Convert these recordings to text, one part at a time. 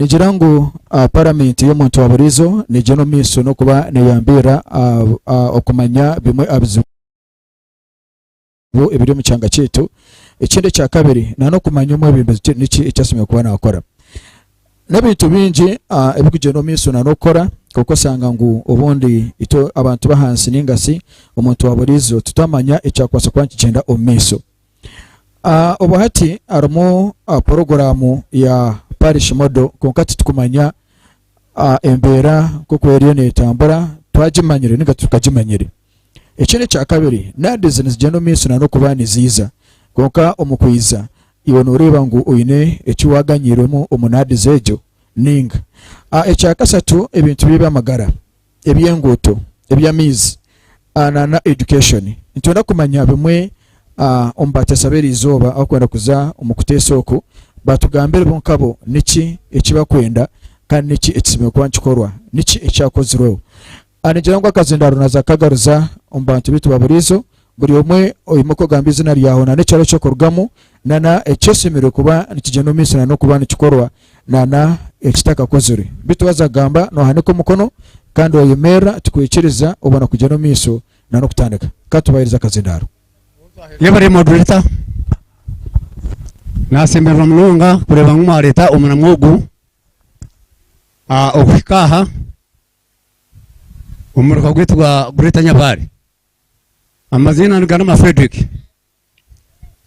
Nigira ngu paramenti y'omuntu wa buriizo negyenda omu maisho n'okuba neyambiira okumanya bimwe aha bizibu ebiri omu kyanga kyaitu. Ekindi ekyakabiri n'okumanya omwebembezi niki eki ashemereire kuba nakora. N'ebintu bingi ebirikugyenda omu maisho n'okukora kwonka oshanga ngu obundi itwe abantu b'ahansi ninga shi omuntu wa buriijo tituramanya ekyakubaasa kuba nikigyenda omu maisho. Obu hati harimu puroguraamu ya Parish Model kwonka titukumanya embeera nk'oku eriyo neetambura twagimanyire ninga tutakagimanyire. Ekindi ekyakabiri NAADS nizigyenda omu maisho n'okuba niziiza kwonka omu kwija iwe nooreeba ngu oine eki waaganyiirwemu omu NAADS egyo ninga. Ekyakashatu ebintu by'eby'amagara. eby'enguuto, eby'amaizi na education. Nitwenda kumanya bimwe omu bateesa b'eriizooba abakwenda kuza omu kuteesa oku batugambire bo nkabo niki eki bakwenda kandi niki ekisemeriire kuba nikikorwa, niki ekyakozirweho. Ningira ngu akazindaaro naaza kukagaruza omu bantu baitu ba buriizo, buri omwe oine kugamba eizina ryawe na n'ekyaro eki orikurugamu na ekyesemereire kuba nikigyenda omu maisho na n'okuba nikikorwa na ekitakakozirwe. Beitu waaza kugamba noohanika omukono kandi oyemerera tukwikiriza obona kugyenda omu maisho na n'okutandika. Ka tubaheereze akazindaaro. Yebare moderator. Nasemererwa munonga kureeba ngu mwareeta omuramwa ogu okuhika aha omuruka gwaitu gwa Greater Nyabare. Amaziina ni Ganama Fredrick,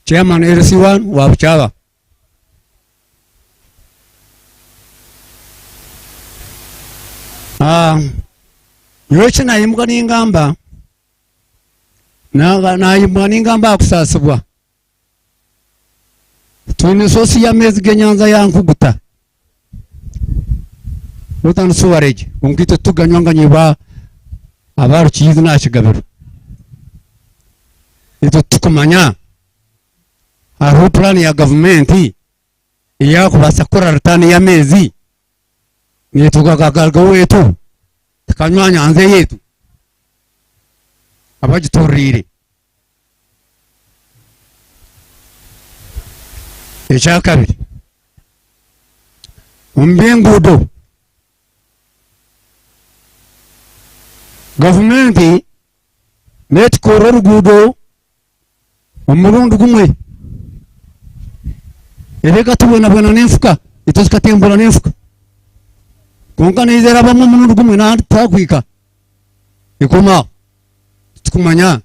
Chairman LC1 wa Bukyaba. Ah, nyowe eki nayimuka ningamba, nayimuka ningamba aha kusaasibwa. Twine source y'amaizi g'enyanja ya Nkuguta water and sewerage kwonka itwe tituganywa nganywa aba Rukiizi n'aha Kigabiro. Itwe titukumanya hariho puraani ya gavumenti eyakubaasa kukora ritaani y'amaizi naitwe gakagaruka owaitu tukanywa aha nyanja eyaitu abagituriire. Ekyakabiri, omu by'enguudo, gavumenti n'etukorera oruguudo omurundi gumwe ebe ekatubonabona n'enfuka itwe tukatembura n'enfuka kwonka neija erabamu omurundi gumwe n'ahandi titwakuhika ekoma aho titukumanya.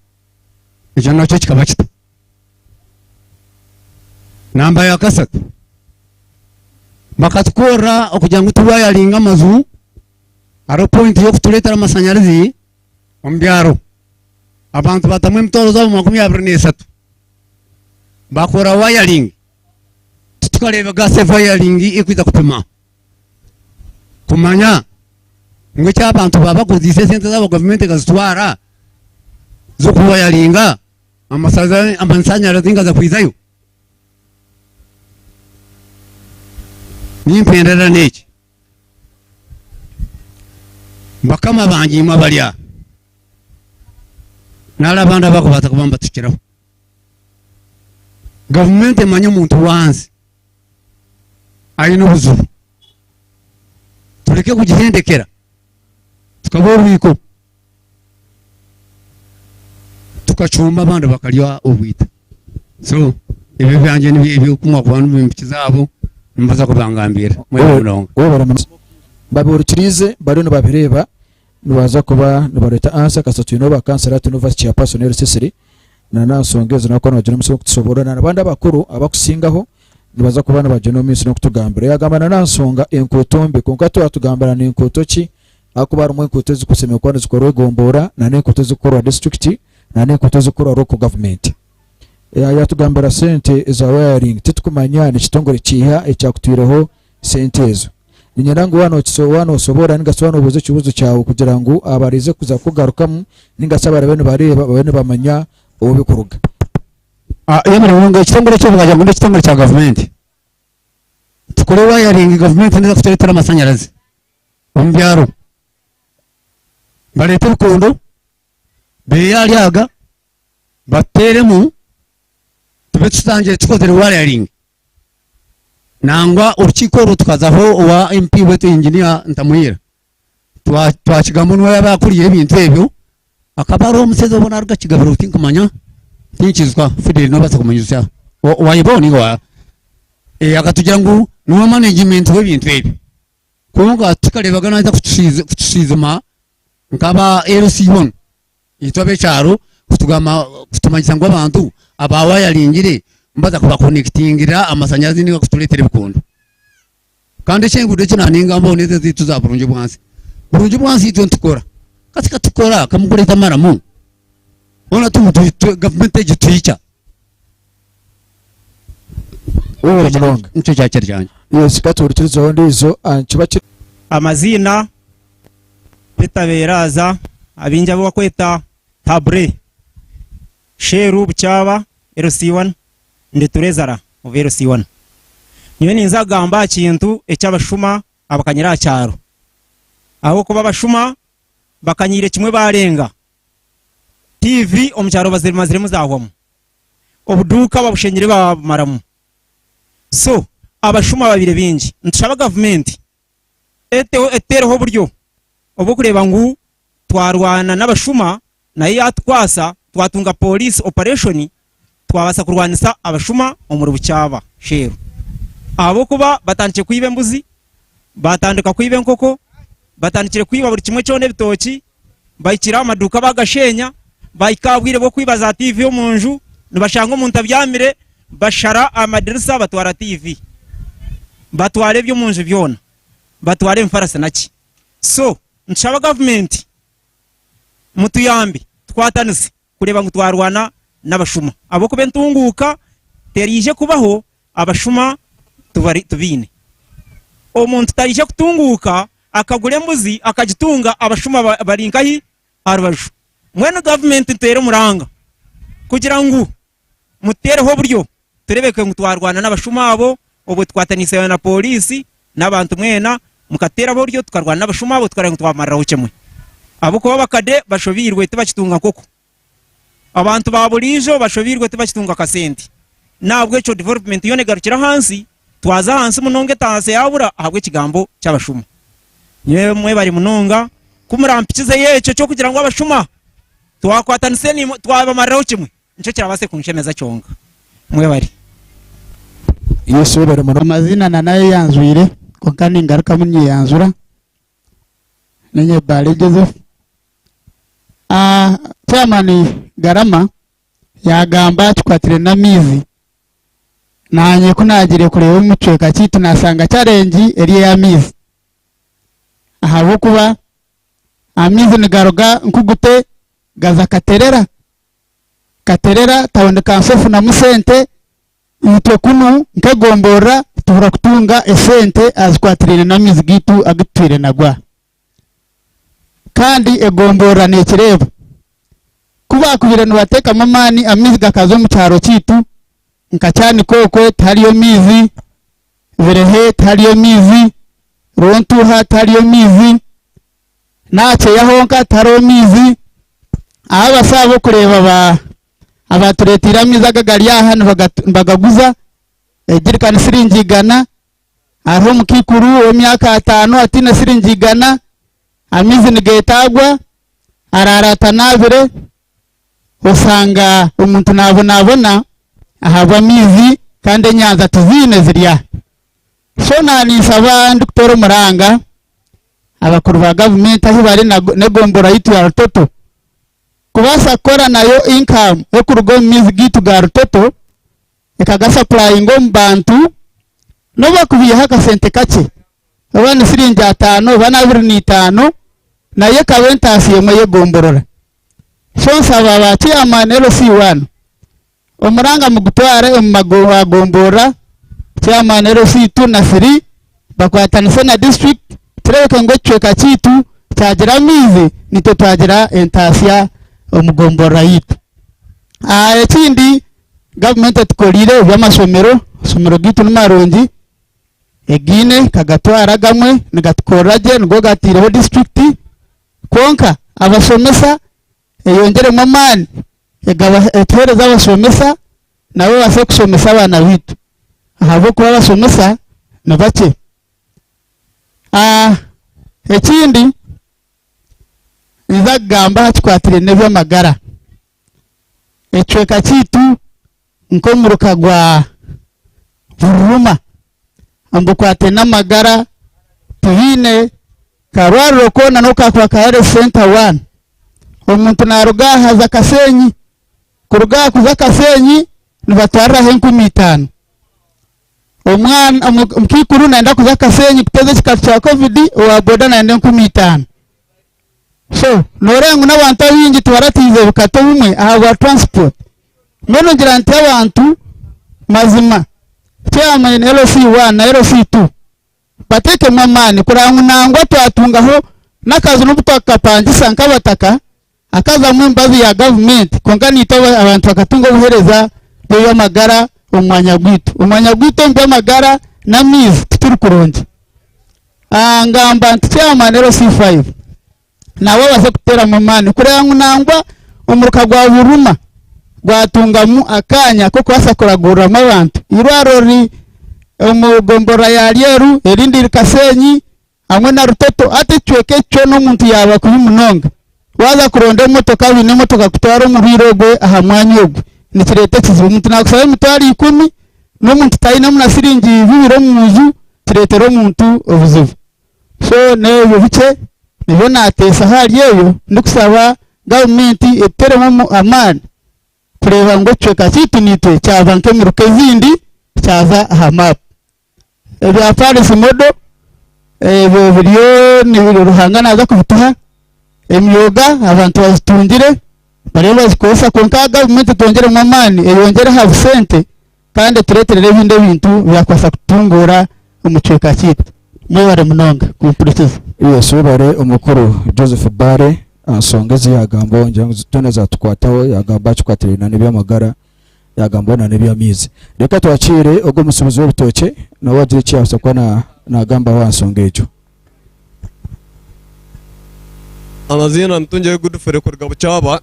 Ekyo nakyo kikaba kita? Namba ya kasatu, bakatukorra okugira ngu tuwayaringe amaju, hariho pointi y'okutureetera amasanyarazi omu byaro. Abantu batamu emitwaro zaabo 23 bakora wayaringi, titukareebega sevayaringi erikwija kupima kumanya ngu eki abantu baba bakozeise esente zaabo gavumenti ekazitwara z'okuwayaringa amashanyarazi ngaza kwizayo. Nimpendera n'eki, bakama bangye imwe abari aha nari abandi abakubaasa kuba nibatukiraho, gavumenti emanye omuntu w'ahansi aine obuzibu tureke kugihendekera tukaba orwiko tukacumba abandi bakarya obwita so ebyo byangye nibyo ebyo ku mwakuba nimbikiza abo nimubaasa kubangambira mwebale munonga. Webale munonga. Babihurikiriize bariyo nibabireeba nibaza kuba nibareeta answer kasita twine ba kansara twine vice chairperson LC3 na n'aha nsonga ezo nakuba nibagyenda omu maisho n'okutushoboorora na n'abandi abakuru abakusingaho nibaza kuba nibagyenda omu maisho n'okutugambira. Yagamba na n'aha nsonga enkuuto mbi kwonka tiwatugambira n'enkuuto ki ahakuba harimu enkuuto ezikushemereire kuba nizikorwa egomborora na n'enkuuto ezikukorwa disiturikiti na n'enkuuto ezikukorwa local government. Yatugambira sente eza wiring titukumanya nikitongore kiiha ekyakutwireho sente ezo. Niinyenda ngu waaba noosoboora ninga shi waaba noobuuza ekibuuzo kyawe kugira ngu abarize kuza kukugarukamu ninga shi abarabe nibareeba babe nibamanya obu birikuruga. Yebare ngu ekitongore eki obugagira ngu n'ekitongore kya gavumenti. Tukore wayaringi gavumenti neeza kutureetera amashanyarazi omu byaro. Bareete ebikondo beeyare aga batuteeremu tube tutangire tukozire wayaringi. Nangwa orukiiko oru tukazaho owa MP wetu Engineer Ntamuhira twakigamba niwe yaaba akuriire ebintu ebyo akaba ariho omushaija obwo naruga Kigabiro tinkumanya tinkijuka Fidel nobaasa kumunyijutsya wayebaho ninga wa akatugira ngu niwe management w'ebintu ebyo kwonka tukareebaga naaza kutushwijuma nk'aba LC boona. Itwe ab'ekyaro kutugamba kutumanyisa ngu abantu aba wayaringire nibaza kubakonekitingira amashanyarazi ninga kutureetera ebikondo. Kandi eky'enguudo eki naningambaho n'ezo ezaitu za burungi bwansi. Burungi bwansi itwe nitukora. Kasi katukora kamukureeta amaramu. Hoona gavumenti egi tuhikya. Webale munonga. Nikyo kyakiri kyangye. Yes, katuhurikirizeho ondiijo nikiba kiri. Amaziina, Peter Beeraza, abaingi abu bakweta Tabure, Sheru Bukyaba, LC1, ndi Turezara of LC1. Nyowe ninza kugamba aha kintu eky'abashuma abakanyire aha kyaro. Ahabw'okuba abashuma bakanyiire kimwe baarenga. TV omu kyaro bazimaziremu zaahwamu. Obuduuka babushenyire baabumaramu. So abashuma babaire baingi. Nitushaba gavumenti eteho etuteereho oburyo obw'okureeba ngu twarwana n'abashuma nayo yaatukwasa twatunga police operation twabaasa kurwanisa abashuma omuri Bukyaba Sheeru. Ahabw'okuba batandikire kwiba embuzi, baatandika kwiba enkoko, batandikire kwiba buri kimwe kyona ebitookye, bahikire aha maduuka baagashenya, bahika aha bwire bw'okwiba za tiivi omu nju, nibashanga omuntu abyamire, bashara amadirisa batwara tiivi, batwara eby'omu nju byona, batwara emifarasi naki. So nitushaba gavumenti mutuyambe tukwatanise kureeba ngu twarwana n'abashuma ahabw'okuba entunguuka teriije kubaho abashuma tubari tubaine. Omuntu tariija kutunguuka akagura embuzi akagitunga abashuma bari nkahi? Aha rubaju. Mbwenu gavumenti nteere omuranga kugira ngu mututeereho oburyo tureebeke ngu twarwana n'abashuma abo obwo tukwataniise na pooriisi n'abantu mwena mukatuteeraho oburyo tukarwana n'abashuma abo tukareeba ngu twabamariraho kimwe. Ahabw'okuba abakade bashobeirwe tibakitunga nkoko. Abantu ba buriijo bashobeirwe tibakitunga kasente. N'ahabw'ekyo development yoona egarukire ahansi, twaza ahansi munonga etaasa yaabura ahabw'ekigambo ky'abashuma. Nyowe mwebare munonga ku murampikizeyo ekyo ky'okugira ngu abashuma twakwatanisa naimwe twabamariraho kimwe, nikyo kirabaase kunshemeza kyonka. Mwebare. Yesu webare munonga. Amaziina na nayeyanzwire kwonka ningarukamu nyeyanzura ninye Bbaale Joseph. Chairman Garama yagamba akikwatiraine n'amaizi nanye ku nagiire kureeba omu kicweka kyaitu nashanga challenge eri ey'amaizi ahabw'okuba amaizi nigaruga Nkugute gaza Katerera, Katerera tawuni kanso efunamu sente itwe kunu nk'egomborora tubura kutunga esente azikwatiraine n'amaizi gaitu agu tutwire nago aha. Kandi egomborora nekireeba. Ku baakubaire nibateekamu amaani amaizi gakaza omu kyaro kyaitu, nka Kyanika okwe tihariyo maizi, Birehe tihariyo maizi, Runtuuha tihariyo maizi, n'aha Kyeya honka tihariho maizi. Aho abasaho b'okureeba ba abaatureeteire amaizi aga gari aha nibagaguza ejirikani siringi igana. Hariho omukaikuru w'emyaka ataano ataine siringi igana, amaizi nigeetaagwa, araara atanaabire, osanga omuntu naabonabona ahabw'amaizi kandi enyanja tiziine ziri aha. So naaninsaba ndikutoora omuranga abakuru ba gavumenti ahu bari n'egombolola yaitu ya Rutoto kubaasa kukora nayo income erikuruga omu maizi gaitu ga Rutoto ekagasapurayinga omu bantu n'obu bakubiihaho akasente kakye oba ni siringi ataano oba n'abiri n'itaano nayo ekaba entaasi emwe y'egomborora. So nsaba ba chairman LC1 omuranga mugutware omu magomborora, chairman LC2 na 3 bakwatanise na district kirebeke ngu ekicweka kyaitu kyagira amaizi naitwe twagira entaasya omu gomborora yaitu. Ekindi Gavumenti etukoriire eby'amashomero, amashomero gaitu ni marungi, egaine ekagatwara agamwe nigatukorera gye nigo gataireho disiturikiti kwonka abashomesa eyongyeremu amaani etuheereze abashomesa nabo babaase kushomesa abaana baitu ahabw'okuba abashomesa. ni bakye. Ekindi ninza kugamba aha kikwatiraine n'eby'amagara. Ekicweka kyaitu nk'omuruka gwa Bururuma omu bikwatiraine n'amagara tihaine karwariro koona n'obu kaakuba ka health center one. Omuntu naaruga aha aza Kasenyi, kuruga aha kuza Kasenyi nibatwariraho 5000. Omwana omukaikuru nayenda kuza Kasenyi kuteeza ekikatu kya covid, owa boda nayenda 5000. So noreeba ngu n'abantu abaingi tibaratiize bikatu obumwe ahabwa transport. Mbwenu ngira nti abantu mazima chairman LC1 na LC2 bateekemu amaani kureba ngu nangwa twatungaho n'akaju n'obu twakukapangisa nk'abataka hakazamu emibazi ya gavumenti kwonka naitwe abantu bakatunga obuheereza bw'eby'amagara omu mwanya gwaitu. Omwanya gwaitu omu by'amagara n'amaizi tituri kurungi. Ngamba nti chairman LC5 nawe abaase kuteeramu amaani kureeba ngu nangwa omuruka gwa Buruma gwatungamu akaanya k'okubaasa kuraguriramu abantu. Eirwariro riri omu gomborora ya Ryeru, erindi riri Kasenyi hamwe na Rutoto. Hati ekicweka eki kyona omuntu yaaba kubi munonga waaza kuronda emotoka baine emotoka kutwara omurwaire ogwe aha mwanya ogwe nikireeta ekizibu. Omuntu naakushaba 100,000 n'omuntu tainemu na siringi bibiri omu nju kireetera omuntu obuzibu. So n'ebyo bikye nibyo naateesa ahari ebyo ndikushaba gavumenti etuteeremu amaani kureeba ngu ekicweka kyaitu naitwe kyaba nk'emiruka ezindi kyaza aha maapu. Ebya Paris Model ebyo biriyo ni Ruhanga naaza kubituha, emyoga abantu bagitungire bariyo nibagikozesa kwonka gavumenti etwongyeremu amaani eyongyere aha busente kandi etureeterere ebindi ebintu ebyakubaasa kututunguura omu kicweka kyaitu. Mwebare munonga kumpurikiza. Yes webare omukuru Joseph Bbaale aha nsonga ezi yagambaho ngira ngu zoona zatukwataho yagamba aha kikwatiraine n'ebyamagara yagambaho na n'ebyamaizi. Reka twakiire ogu omusuubuzi w'ebitookye nawe agire eki yabaasa kuba nagambaho aha nsonga egyo. Amaziina Mutungire Godfrey kuruga Bukyaba.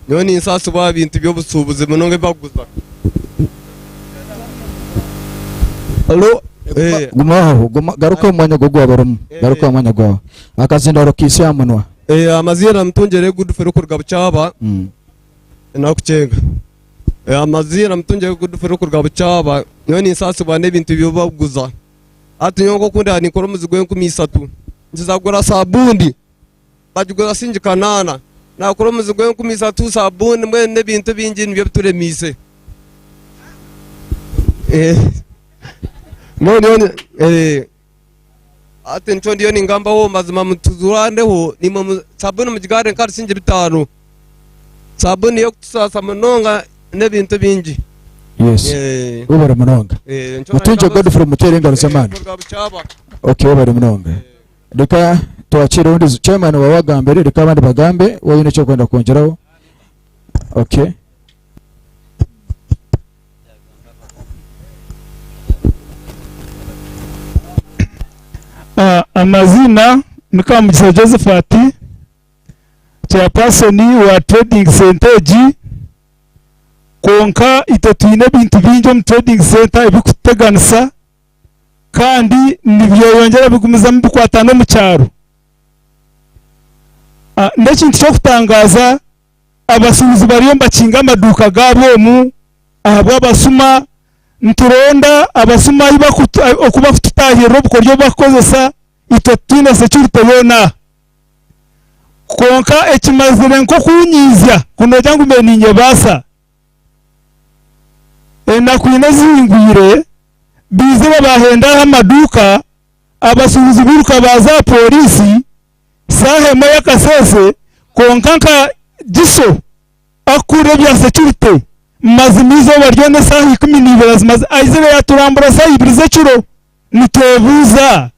Nyowe ninsaasibwa aha bintu by'obusuubuzi munonga ebi barikuguza. Halo, Eh. Guma aho, guma, garuka omu mwanya gwo gwaba orimu. Garuka omu mwanya gwawe. Akazindaro kaitse aha munwa. Eh, amaziina Mutungire Godfrey kuruga Bukyaba. Nakucenga. Eh, amaziina Mutungire Godfrey kuruga Bukyaba. Nyowe ninsaasibwa n'ebintu ebi barikuguza. Hati nyowe nk'oku ndaba ninkora omuzi gw'enkumi isatu, nkiza kugura saabuuni bagigura siringi kanaana. Naakora omuzi gw'enkumi isatu, saabuuni mbwenu n'ebintu ebingi nibyo bituremiise. Mbwenu nyowe hati nikyo ndiyo ningambaho mazima muturwaneho naimwe saabuuni mugigarure nk'ahari siringi bitaano. Saabuuni y'okutusaasa munonga n'ebintu ebingi. Yes. Webare munonga. Mutungi Godfrey muteere engaro z'amaani. Okay, webare munonga. Reka twakire ondi chairman wawe agambire, reka abandi bagambe, wowe eki orikwenda kwongyeraho. Okay. Ah, amazina ni Kamugisha Josephat chairperson wa trading center egi Kwonka itwe twine ebintu bingi omu trading centre ebirikututeganisa kandi nibyeyongyera bigumizamu bikwata n'omu kyaro. N'ekintu ky'okutangaaza abashuubuzi bariyo nibakinga amaduuka gaabo omu ahabw'abashuma. Nituronda abashuma oku barikututaahirira obukoryo obu barikukozesa itwe titwine security yoona aha. Kwonka ekimazire nk'okunyiizya ku noogira ngu mbe ninyebaasa, enaku ina ezihingwire baizire baahenda aha amaduuka, abashuubuzi bairuka baaza aha pooriisi shaaha emwe y'akasheeshe kwonka nka Giso arikukurira ebya securite mazima eizooba ryona eshaaha 12 azimaze aizire yaaturambura shaaha ibiri z'ekiro nitwebuuza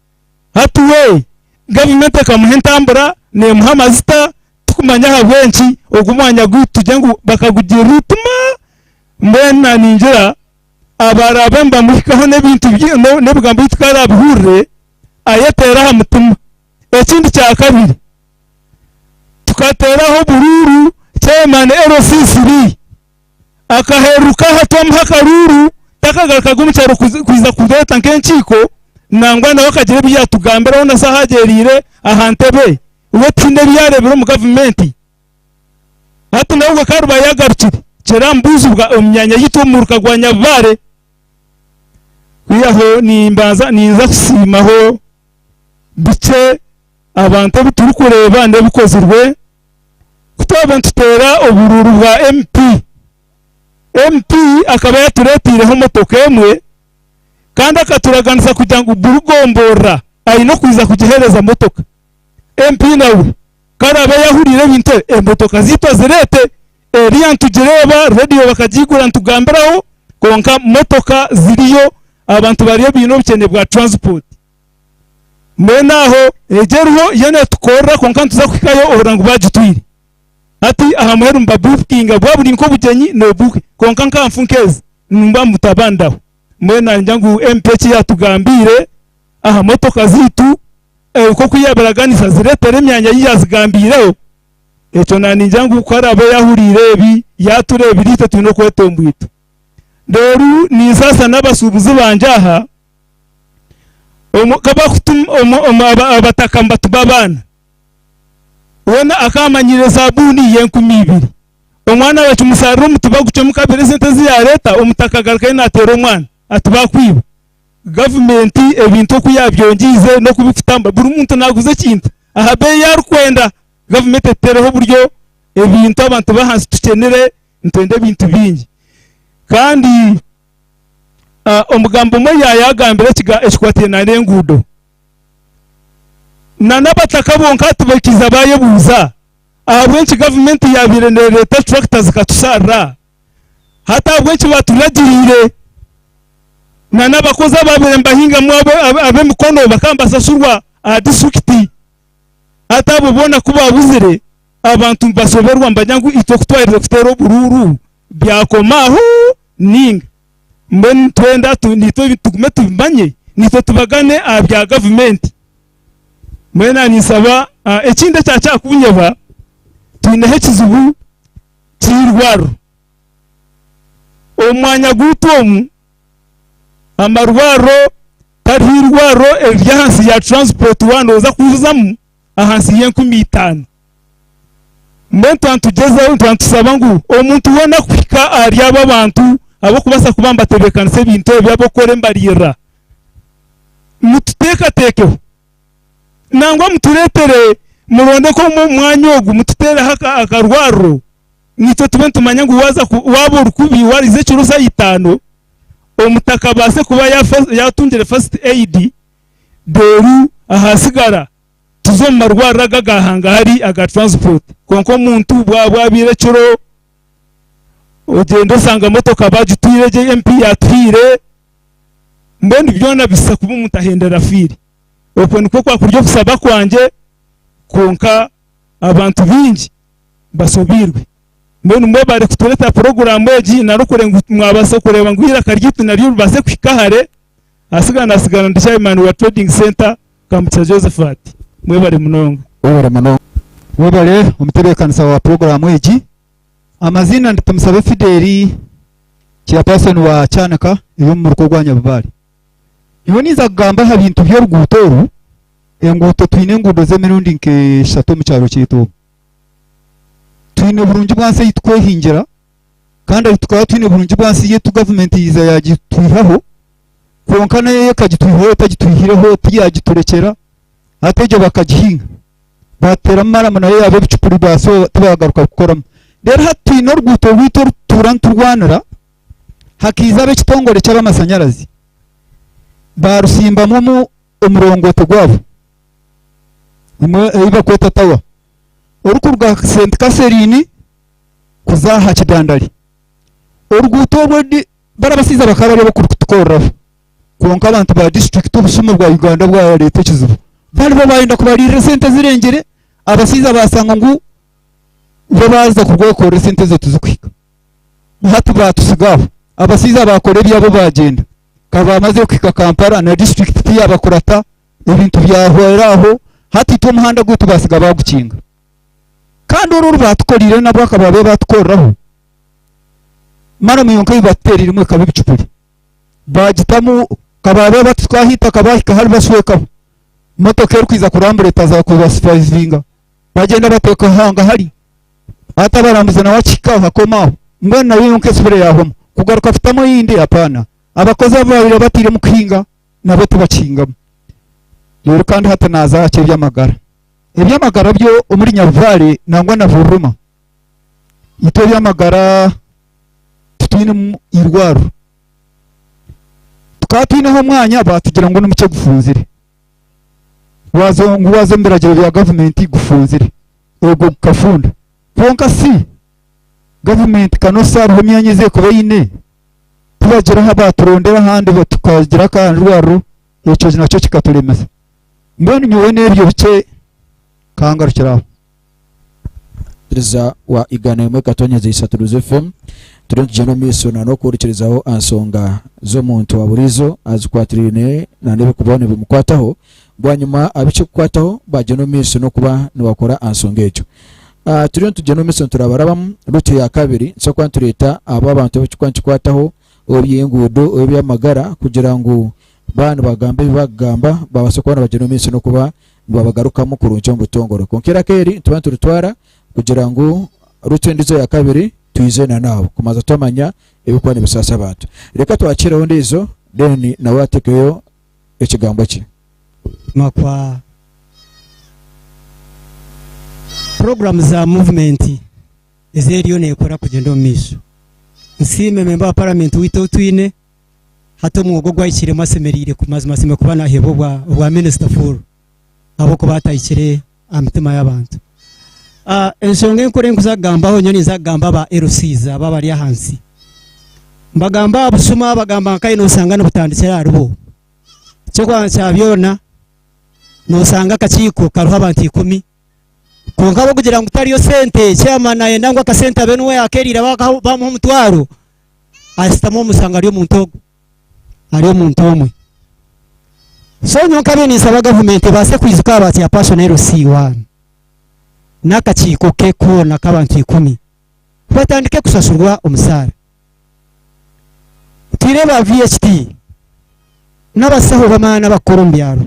Hati we gavumenti ekamuha entambura nemuha amazita tikumanya ahabw'enki ogu omwanya gwaitu tugire ngu bakagugirira eitima mbwenu naningira abaraabe nibamuhikaho n'ebintu n'ebigambo biitu ku araabihurire ayeteere aha mutima. Ekindi kyakabiri tukateeraho oburuuru chairman LC3 akaheeruka aha twamuha akaruuru. Takagarukaga omu kyaro kwija kureeta nk'enkiiko nangwa nawe akagira ebi yaatugambiraho na shaaha agyereire aha ntebe we tihaine ebi yaareebire omu gavumenti. Hati nawe ku ariba yaagarukire kiramubuuzibwa omu myanya yaitu omu muruka gwa Nyabubare. Kwihaho nimbanza ninza kusiimaho bikye abantu ebi turikureeba n'ebikozirwe. Ku twaba nituteera oburuuru bwa MP, MP akaba yatureeteireho motoka emwe kandi akaturaganisa kugira ngu buri gomborora aine okwija kugiheereza motoka. MP nawe ku araabe yahuriire ebintu ebi, emotoka zaitu azireete, eriya nitugireeba, rediyo bakagigura nitugambiraho kwonka motoka ziriyo abantu bariyo baine obukyene bwa transport. Mbwenu aho egyo eriho yo netukorera kwonka nituza kuhikayo ohurira ngu bagitwire. Hati aha muheru nibabukinga bwaba buri nk'obugyenyi nobukinga kwonka nka nfu nk'ezi nimba mutabandaho. Mbwenu nangya ngu MP eki yatugambiire aha motoka zaitu nk'oku yabiraganisa zireetere emyanya ei yazigambiireho ekyo naningira ngu ku araabe yahuriire ebi yatureebire itwe twine okwetombo itwe. Reero ninsaasa n'abashuubuzi bangye aha abataka nibatuma abaana, weena akaamanyire saabuuni y'enkumi ibiri, omwana bakimusharira omuti bagucwemu kabiri esente ezi yaareeta omutaka agarukayo naateera omwana ati baakwiba. Gavumenti ebintu oku yaabyongyeize n'oku birikutambura buri muntu naaguza ekintu aha beeyi ei arikwenda. Gavumenti etuteereho oburyo ebintu abantu b'ahansi tukyenire nitwenda ebintu bingi kandi Omugambo omwe yaayagambire ekikwatiraine n'enguudo. N'abataka bonka tibaikiza baayebuuza ahabw'enki gavumenti yaabaire neereeta turakita zikatusharira. Hati ahabw'enki baaturagiriire? N'abakozi abaabaire nibahingamu ab'emikono bakaba nibashashurwa aha disiturikiti. Hati abo boona ku baabuzire, abantu nibashoberwa nibamanya ngu itwe ku twaherize kuteera oburuuru byakoma aho ninga. Mbwenu nitwenda naitwe tugume tubimanye naitwe tubagane aha bya gavumenti. Mbwenu naaba ninsaba ekindi ekyakunyeba twineho ekizibu ky'eirwariro. Omu mwanya gwaitu omu amarwariro tariho eirwariro eriri ahansi ya transport waaba nooza kuzamu ahansi y'enkumi itaano. Mbwenu twaba nitugyezaho twaba nitusaba ngu omuntu weena kuhika ahari abo abantu abarikubaasa kuba nibatebeekanisa ebintu ebi abarikukora embariirira, mututeekateekeho. Nangwa mutureetere muronde nk'omu mwanya ogu mututeereho akarwariro naitwe tube nitumanya ngu waaza waaba ori kubi waariza ekiro shaaha itaano omutaka abaase kuba yaatungire first aid reero ahasigara tuze omu marwariro aga aga hangahari aga transport kwonka omuntu bwaba bwabaire ekiro ogyenda osanga motoka bagitwire egyo MP yatuhaire mbwenu byona bisa kuba omuntu ahendera afiire okwo nikwo kwakuri okusaba kwangye kwonka abantu baingi basobeirwe mbwenu mwebare kutureetera puroguraamu egi nari ngu mwabaasa kureeba ngu eiraka ryaitu naryo ribaase kuhika hare Asigara nasigara ndi chairman wa trading center Kamugisha Josephat. Mwebare munonga. Webare munonga. Webale omutebeekanisa wa puroguraamu egi. Amaziina ndi Tumusabe Fideli, Chairperson wa Kyanika ey'omu muruka ogwa Nyabibaare. Nyowe ninza kugamba aha bintu by'oruguuto oru. Enguuto twine enguudo z'emirundi nk'eshatu omu kyaro kyaitu omu. Twine burungi bwansi ei tukwehingira kandi ahi tukaba twine burungi bwansi yaitu gavumenti yaiza yagitwihaho kwonka nayo ekagitwihaho etagitwihireho tiyagiturekyera hati egyo bakagihinga bateeramu maramu nayo yaaba ebicupuri baso tibagaruka kukoramu reero hati twine oruguuto rwaitu orututuura niturwanira hakiiza ab'ekitongore ky'ab'amashanyarazi barusimbamu omu omurongooti gwabo emwe ei barikweta tawa orikuruga St Catherine kuza aha kidandari. Oruguuto orwo bari abashaija bakaba bari ab'okurutukoreraho kwonka abantu ba disiturikiti obushuma bwa Uganda bwareeta ekizibu. Bari bo bayenda kubariirira esente zirengire, abashaija bashanga ngu bo baaza kurwekorera esente ezo tizikuhika. Hati baatusiga aho. Abashaija baakora ebyabo baagyenda. Ka baamazire kuhika Kampala na disiturikiti tiyabakurata, ebintu byahwera aho. Hati itwe omuhanda gwaitu baatsiga baagukinga. Kandi oru oru baatukoreire nabwo akaba babaire baatukoreraho, maramu yonka ei baatuteereiremu ekaba ebicupuri. Baagitamu kabaaba batutsika aha itaka baahika hari bashwekaho. Motoka erikwija kurambura etaza kubasupavizinga. Bagyenda bateeka hangahari. Hati abarambuzi nawe akihikaho akoma aho. Mbwenu nayo yonka esubire yaahwamu. Kugaruka kutamu eyindi hapaana. Abakozi abu baabaire batairemu kuhinga nabo tibakihingamu. Reero kandi hati naaza aha ky'eby'amagara. Eby'amagara byo omuri Nyabubaare nangwa na Bururuma, itwe eby'amagara titwinemu eirwariro. Tukaba twineho omwanya baatugira ngu nimukye gufunzire. Waaza ngu waaza omu biragiro bya gavumenti gufunzire. Ogwo gukafunda. Kwonka si gavumenti kanosa hariho emyanya ei erikuba eine, tibagira ahu baaturondera ahandi tukagira akarwariro, ekyo nakyo kikaturemesa. Mbwenu nyowe n'ebyo bikye kangarukire aho. Perezida wa 101.3 Ruzu FM turiyo nitugyenda omu maisho na n'okuhurikirizaho aha nsonga z'omuntu wa buriizo azikwatiraine na n'ebirikuba nibimukwataho bwanyima abikikukwataho bagyenda omu maisho n'okuba nibakora aha nsonga egyo. Ah, turiyo nitugyenda omu maisho niturabaraabamu rutu ya kabiri nitubaasa kuba nitureeta abo abantu abu kirikuba nikikwataho oby'enguudo oby'amagara kugira ngu baaba nibagamba ebi bakugamba babaase kuba nibagyenda omu maisho n'okuba nibabagarukamu kurungi omu butongore. Kwonka eiraka eri nituba nituritwara kugira ngu rutu endiijo eya kabiri twije na naabo kumanza twamanya ebirikuba nibisaasa abantu. Reka twakiireho ondiijo then nawe atekeyo ekigambo kye. Makwa Puroguramu za muvumenti ezi eriyo neekora kugyenda omu maisho. Nsiime memba wa paramenti waitu ou twine, hati omwoga ogu ahikiremu asemereire mazima asemereire kuba naheebwa obwa obwa minisita full ahabw'okuba atahikire aha mitima y'abantu. Ah, enshonga enkuru ei nkuza kugambaho nyowe ninza kugamba aba LCs aba abari ahansi. Mbagamba aha bushuma bagamba nka noosanga nibutandikira aharibo. Eky'okubanza kya byona noosanga akakiiko kariho abantu ikumi Kwonka ahabw'okugira ngu tariyo sente, chairman nayenda ngu akasente abe niwe yakeriire bamuha omutwaro, ashutama omu mushango ari omuntu ogwo, ari omuntu omwe. So nyowe nkabaire ninsaba gavumenti ebaase kwijuka aha ba chairperson LC1 n'akakiiko ke koona k'abantu ikumi batandike kushashurwa omusaara. Twine ba VHT n'abasaho b'amaani abakukora omu byaro.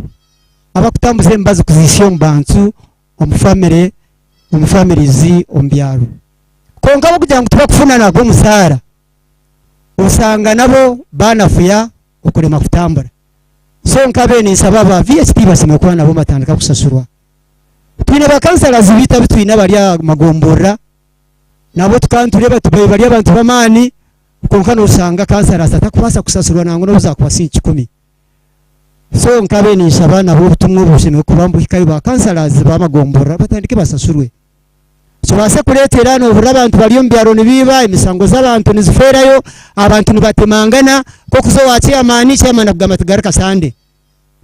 abakutambuza emibazi kuzihisya omu bantu, omu famire, omu families omu byaro. Kwonka ahabw'okugira ngu tibakufuna nagwo omusaara, osanga nabo banafuya okurema kutambura. So nkabe ninsaba aba VHP basemeriire kuba nabo batandika kusasurwa. Twine ba councillors bitu abu twine abari aha magomborora, nabo tukaba nitureeba tubaire bari abantu b'amaani, kwonka nosanga councillors atakubaasa kusasurwa nangwa n'obu zakuba silingi kikumi. So nkabe ninshaba nabo obutumwa obu bushemereire kuba nibuhikayo ba councillors b'amagomborora batandike basasurwe. Kibaase kureetera nohurira abantu bari omu byaro nibiiba, emisango z'abantu nizifeerayo, abantu nibatemangana, k'okuza owa chairman, chairman akugamba ati garuka Sunday.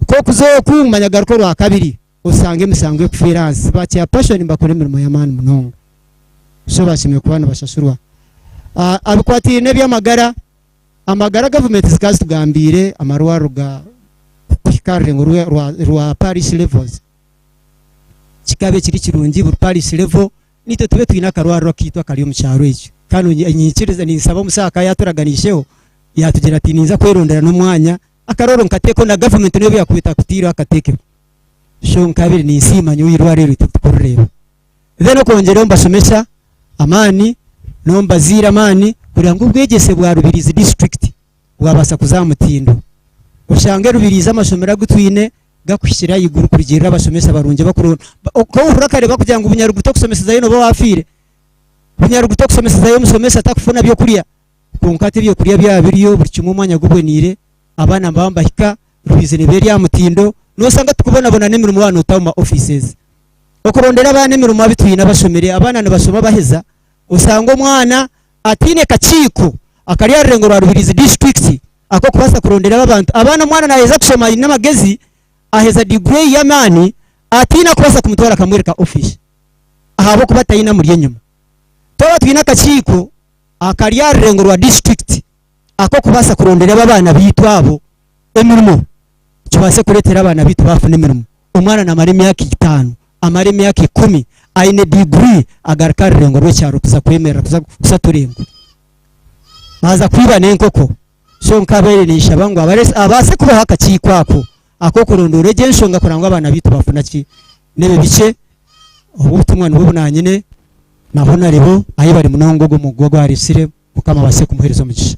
K'okuza oku manya garuka orwakabiri, osanga emisango ekufeera ahansi. Ba chairperson nibakora emirimo y'amaani munonga. So bashemereire kuba nibasasurwa. Ah, abikwataine n'eby'amagara, Amagara gavumenti zikaba zitugambiire amarwariro ga kuhika aha rurengo rwa, rwa parish levels. Kikabe kiri kirungi buri parish level naitwe tube twine akarwariro akaitu akari omu kyaro ekyo. Kandi niinyikiriza ninsaba omusaho akaba yaaturaganiiseho yaatugira ati ninza kwerondera n'omwanya akarwariro nkateekeho na gavumenti n'obu yaakuba etakutaireho akateekeho. So nkabire ninsiima nyowe eirwariro eryo tikurireeba. Then okwongyeraho nibashomesa amaani n'omu bazaire amaani kureba ngu obwegyese bwa Rubirizi district bwabaasa kuza aha mutindo. Oshange Rubirizi amashomero agu twine gakuhikire ahaiguru kurugiirira abashomesa barungi abakuronda. Okahurira kare bakugira ngu Bunyaruguru tokusomesezayo nooba waafiire. Bunyaruguru tokusomesezayo omushomesa takufuna byokurya. Kwonka hati ebyokurya byaba biriyo buri kimwe omwanya guboniire, abaana nibaba nibahika, Rubirizi neeba eri aha mutindo, noosanga tukubonabona n'emirimo waaba nootaha omu ma offices. Okurondera abaana emirimo abu twine abashomire, abaana nibashoma baheza, osanga omwana ataine kakiiko akari aha rurengo rwa Rubirizi district ak'okubaasa kurondera aba abantu. Abaana omwana naaheza kushoma aine amagezi, aheza degree y'amaani, ataine akubaasa kumutwara akamworeka office ahabw'okuba taine amuri enyima. Twaba twine akakiiko akari aha rurengo rwa district ak'okubaasa kurondera aba abaana baitu abo emirimo, kibaase kureetera abaana baitu baafuna emirimo. Omwana naamara emyaka itaano, amara emyaka ikumi aine diguri agaruka aha rurengo rw'ekyaro kuza kwemerera kuza kushatu orurengo. Baaza kwiba n'enkoko. So nkabaire ninshaba ngu abaase kubaho akakiiko ako ak'okurondoora egyo enshonga kureba ngu abaana baitu bafuna ki n'ebi bikye. Obu obutumwa nibwo obu nanyine na Honarebo ayebare munonga ogwo mugugu ogu aresire Mukama abaase kumuhereza omugisha.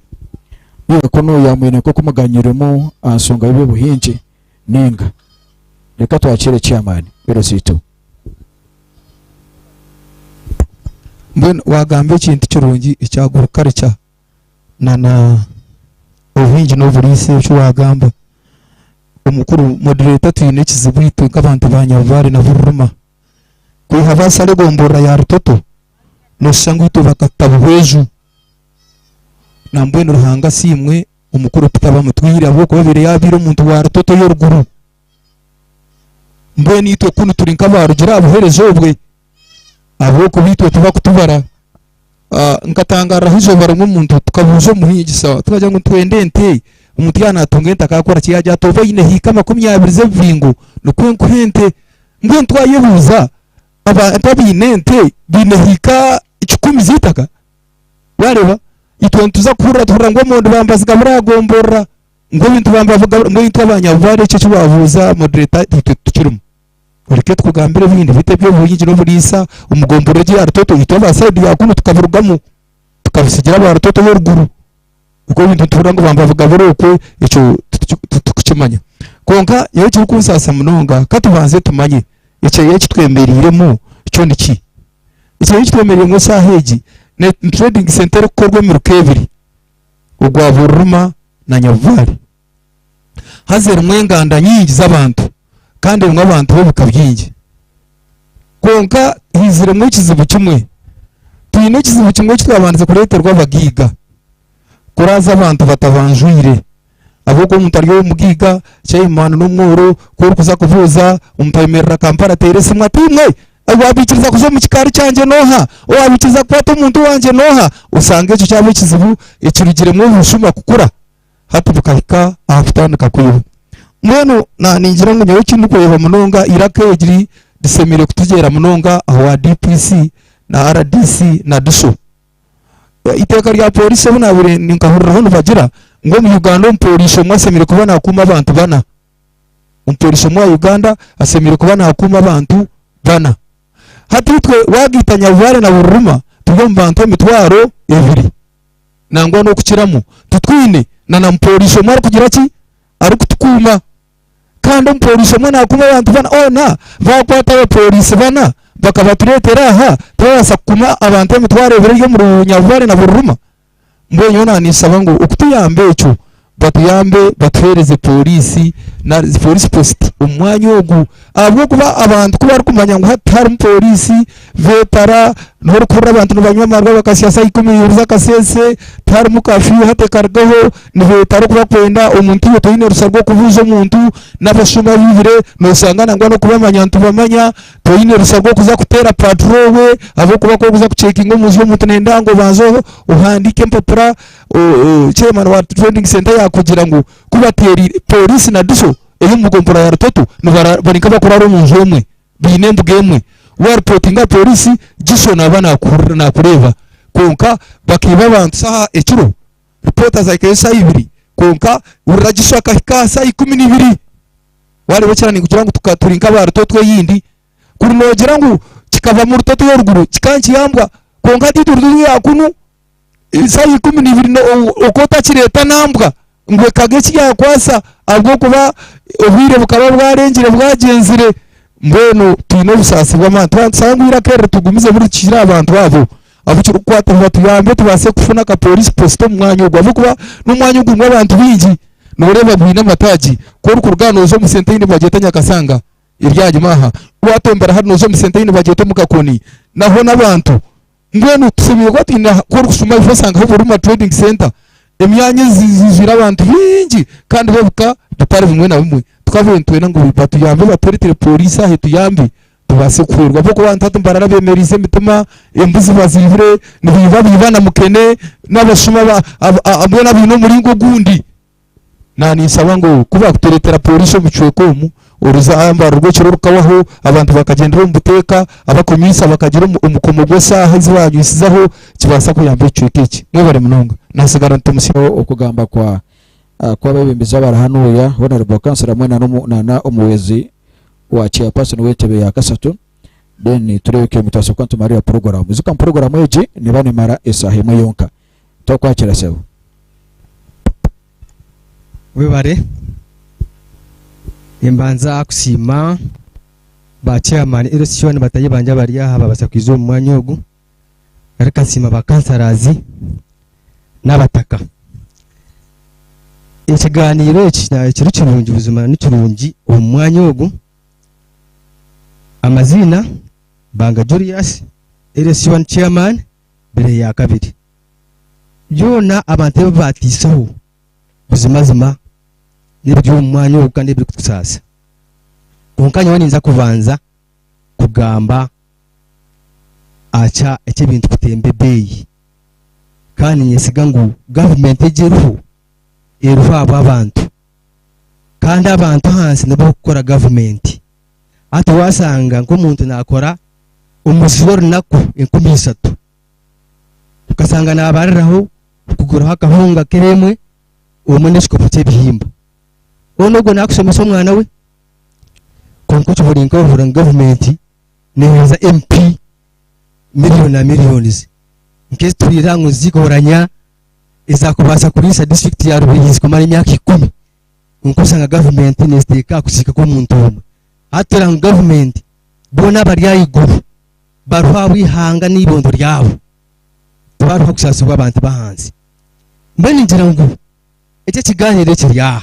Iwe kunu yamwine nk'oku muganyiremu aha nsonga y'eby'obuhingi ninga? Reka twakire chairman Erositu. Mbwenu wagamba ekintu kirungi ekya agriculture na na obuhingi n'oburiisa eki wagamba. Omukuru moderator twine ekizibu itwe nk'abantu ba Nyabubare na Bururuma. Kwiha basara egomborora ya Rutoto noshusha ngu itwe bakatuta Buhweju. Nambwenu Ruhanga asiimwe omukuru Peter Bamutwire ahabw'okuba abaire yabaire omuntu wa Rutoto ey'oruguru. Mbwenu itwe kunu turi nk'abarugire aha buheereza obwe ahabw'okuba itwe tibakutubara. Ah, nkatangariraho eizooba rimwe omuntu tukabuuza omuhingisa tukagira ngu nitwenda ente omuntu yaaba naatunga ente akakora ki yaagira ati oba oine hiika 20 z'ebibingo nikwo nkuha ente mbwenu twayebuuza abantu abaine ente baine hiika 100 z'eitaka waareeba itwe nituza kuhurira tuhurira ngu omondi bambazigabura aha gomborora ngu ebintu bambazigabura mbwenu itwe abanyabubaare ekyo eki waabuuza moderator itwe titukirimu. Oreke tukugambire ebindi beitu eby'obuhingi n'oburiisa omu gomborora egi eya Rutoto itwe aba sayidi ya kunu tukabirugamu tukabisigira aba Rutoto ey'oruguru. Nikwo ebintu nituhurira ngu bambabigabura okwe ekyo titukukimanya. Kwonka nyowe ekirikunsaasa munonga ka tubanze tumanye ekyeya eki twemereiremu kyo niki? Ekyeya eki twemereiremu eshaaha egi ni trading centre erikukorwa emiruka ebiri ogwa Bururuma na Nyabubaare. Haza erimu enganda nyingi z'abantu kandi erimu abantu b'ebika bingi. Kwonka haiziremu ekizibu kimwe. Twine ekizibu kimwe eki twabandize kureeterwa abagaiga, kuraaza abantu batabanjwire. Ahabw'okuba omuntu ari ow'omugaiga, chairman n'omworo, ku orikuza kubuuza, omuntu ayemerera Kampala ateera esimu ati imwe Owaabaikiriza kuza omu kikaari kyangye n'oha? Owaabaikiriza kukwata omuntu wangye n'oha? Osanga ekyo kyaba ekizibu ekirugiremu obushuma kukura hati bukahika aha kutandika kwiba. Mbwenu na ningira ngu nyowe eki ndikureeba munonga eiraka eri rishemereire kutugyera munonga aha wa DPC na RDC na DISO. Eiteeka rya pooriisi obu naabaire nkahuriraho nibagira ngu omu Uganda omupooriisi omwe ashemereire kuba naakuuma abantu bana. Omupooriisi omwe wa Uganda ashemereire kuba naakuuma abantu bana. Hati itwe waagaita Nyabubaare na Bururuma turi omu bantu 2000 nangwa n'okukiramu titwine na na mupooriisi omwe arikugira ki? Arikutukuuma. Kandi omupooriisi omwe naakuuma abantu bana ona baakwata abapooriisi bana bakabatureetera aha tibabaasa kukuuma abantu 2000 eri omuri Nyabubaare na Bururuma? Mbwenu nyowe naninshaba ngu okutuyamba ekyo batuyambe batuhereze poliisi na police post omu mwanya ogu ahabw'okuba abantu ku barikumanya ngu hati harimu poliisi betara niho orikuhurira abantu nibanywa amarwa bakasya shaaha 12 z'akasheeshe tiharimu kafyu hati ekarugaho nibetara oku barikwenda omuntu iwe toine rusa rw'okubuuza omuntu n'abashuma abaibire noshanga nangwa n'okubamanya nitubamanya Toine rusa rw'okuza kuteera patrol we ahabw'okuba ku orikuza kucekinga omu nju y'omuntu nenda ngu obanze ohandiike empapura chairman wa trading centre yaakugira ngu ku bateereire pooriisi na DISO ey'omu gomborora ya Rutoto bari nk'abakuraara omu nju emwe baine embuga emwe. Waaripotinga aha pooriisi DISO naaba naakuhurira naakureeba kwonka bakaiba abantu shaaha ekiro ripoota zaahikayo shaaha ibiri kwonka hurira DISO akahika aha shaaha 12. Wareeba ekira ninkugira ngu tuka turi nk'aba Rutoto eyindi, kuri noogira ngu kikava mu Rutoto ey'oruguru kikaba nikiyambwa kwonka hati itwe Rutoto eya kunu eshaaha 12 oku otakireeta nambwa ngu ekage eki yaakwasa ahabw'okuba obwire bukaba bwarengire bwagyenzire. Mbwenu twine obusaasi bw'amaani twaba nitushaba ngu eiraka eri ritugumizemu rikikire aha bantu abo abu kirikukwataho batuyambe tubaase kufuna aka police post omu mwanya ogu ahabw'okuba n'omwanya ogurimu abantu baingi. Nooreeba gwine amataagi, ku orikuruga aha nooza omu senta ei nibagyeta Nyakasanga eri ahanyima aha, waatombera hanu nooza omu senta ei nibagyeta omu Kakoni, naho n'abantu. Mbwenu tushemereire kuba twine ku orikushuma ifo oshangaho Buruma Trading Centre, emyanya eijwire abantu baingi kandi b'ebika bitari bimwe na bimwe. Tukabaire nitwenda ngu batuyambe batureetere pooriisi aha etuyambe tubaase kuhwerwa ahabw'okuba abantu hati nibarara bemereize emitima, embuzi baziibire, nibaiba baiba na mukene n'abashuma mbwenu abaine omuringo ogundi. Naninshaba ngu ku bakutureetera pooriisi omu kicweka omu, oruzamba rw'ekiro rukabaho, abantu bakagyendera omu buteeka, abakunywisa bakagira omukomo gw'eshaaha ezi baanywisizaho, kibaasa kuyamba ekicweka eki. Mwebare munonga. Naatsigara nitumusya. Okugamba kwa. Ku abeebembezi abari hanuya, Honourable Councillor hamwe na omuhwezi wa Chairperson w'entebe ya kashatu then tureebeke ngu twabaasa kuba nitumarira puroguraamu. Ijuka ngu puroguraamu egi neeba neemara eshaaha emwe yonka. Twakwakira sebo. Webare. Nimbanza kusiima ba chairman LC1 batahi bangye abari aha babaasa kwija omu mwanya ogu. Ngaruka nsiima ba councillors n'abataka. Ekiganiiro eki kiri kirungi buzima ni kirungi omu mwanya ogu. Amaziina Banga Julius, LC1 chairman, Birehe ya kabiri. Byona abantu ebi baatiiseho buzimazima n'ebiri omu mwanya ogu kandi ebirikutusaasa. Kwonka nyowe ninza kubanza kugamba aha kya eky'ebintu kutemba ebeeyi. Kandi niinyesiga ngu gavumenti egi eriho, eriho ahabw'abantu. Kandi abantu ahansi nibo barikukora gavumenti. Hati waashanga nk'omuntu naakora omuzi w'orunaku 3000, okashanga naabariraho kuguraho akahunga kiro emwe obumwe n'ekikopo ky'ebihimba. Hoona ogwo naakushomesa omwana we? Kwonka okihurira nk'ohurira ngu gavumenti neeheereza MP miriyoni na miriyonizi nk'ezi tuhurira ngu zigoranya ezaakubaasa kuriisa disiturikiti ya Rubirizi kumara emyaka ikumi kwonka oshanga gavumenti neeziteeka aha kukiika kw'omuntu omwe. Hati tureba ngu gavumenti boona abari ahaiguru bariho ahabw'eihanga n'eibondo ryabo tibariho kusaasibwa abantu b'ahansi. Mbwenu ningira ngu eki ekigaaniiro ekiri aha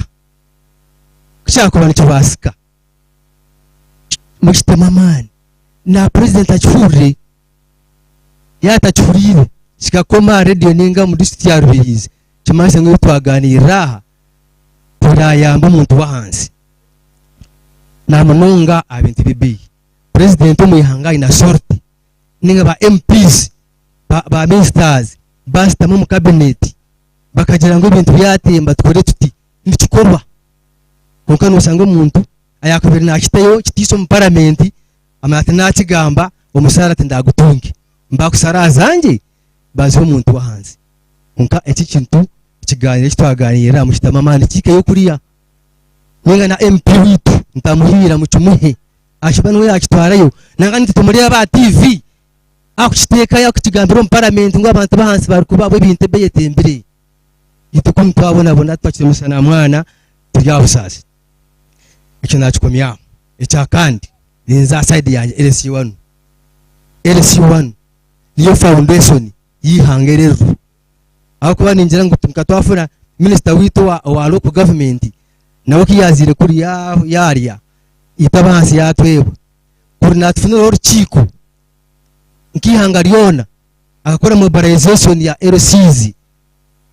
ku kyakuba nikibaasika mukitemu amaani na purezidenti akihurire yaaba atakihuriire kikakoma aha rediyo ninga omu disiturikiti ya Rubirizi kimanyise ngu ebi twaganiirira aha tibirayamba omuntu w'ahansi namunonga aha bintu by'ebeeyi. Purezidenti omu ihanga aine authority ninga ba MPs, ba ministers baashutama omu kabineti bakagira ngu ebintu byatemba tukore tuti nikikorwa. Kwonka noshanga omuntu ayakubaire nakitayo kitiisa omu paramenti amanya ati nakigamba omushaara tindagutunge mbakusara aha zangye bazihe omuntu w'ahansi. Kwonka eki ekintu ekiganiro eki twaganiira mukitemu amaani kihikeyo kuriya ninga na MP waitu ntamuhiira mukimuhe ashuba niwe yakitwarayo nangwa nitwe tumureeba aha TV akukiteekayo akukigambira omu paramenti ngu abantu b'ahansi barikuba ahabw'ebintu ebi eyetembire. Itwe kunu twabonabona twakira omushana mwana turi aha busaasi. Ekyo nakikomya aho. Ekya kandi ninza aha side yangye LC1. LC1 niyo foundation y'eihanga eri eririho. Ahabw'okuba ningira ngu nka twafuna minisita waitu owa, owa local government nawe ku yaaziire kuri yaarya itwe ab'ahansi yaatwebwa. Kuri naatufuniraho orukiiko nk'eihanga ryona akakora mobilization ya LCs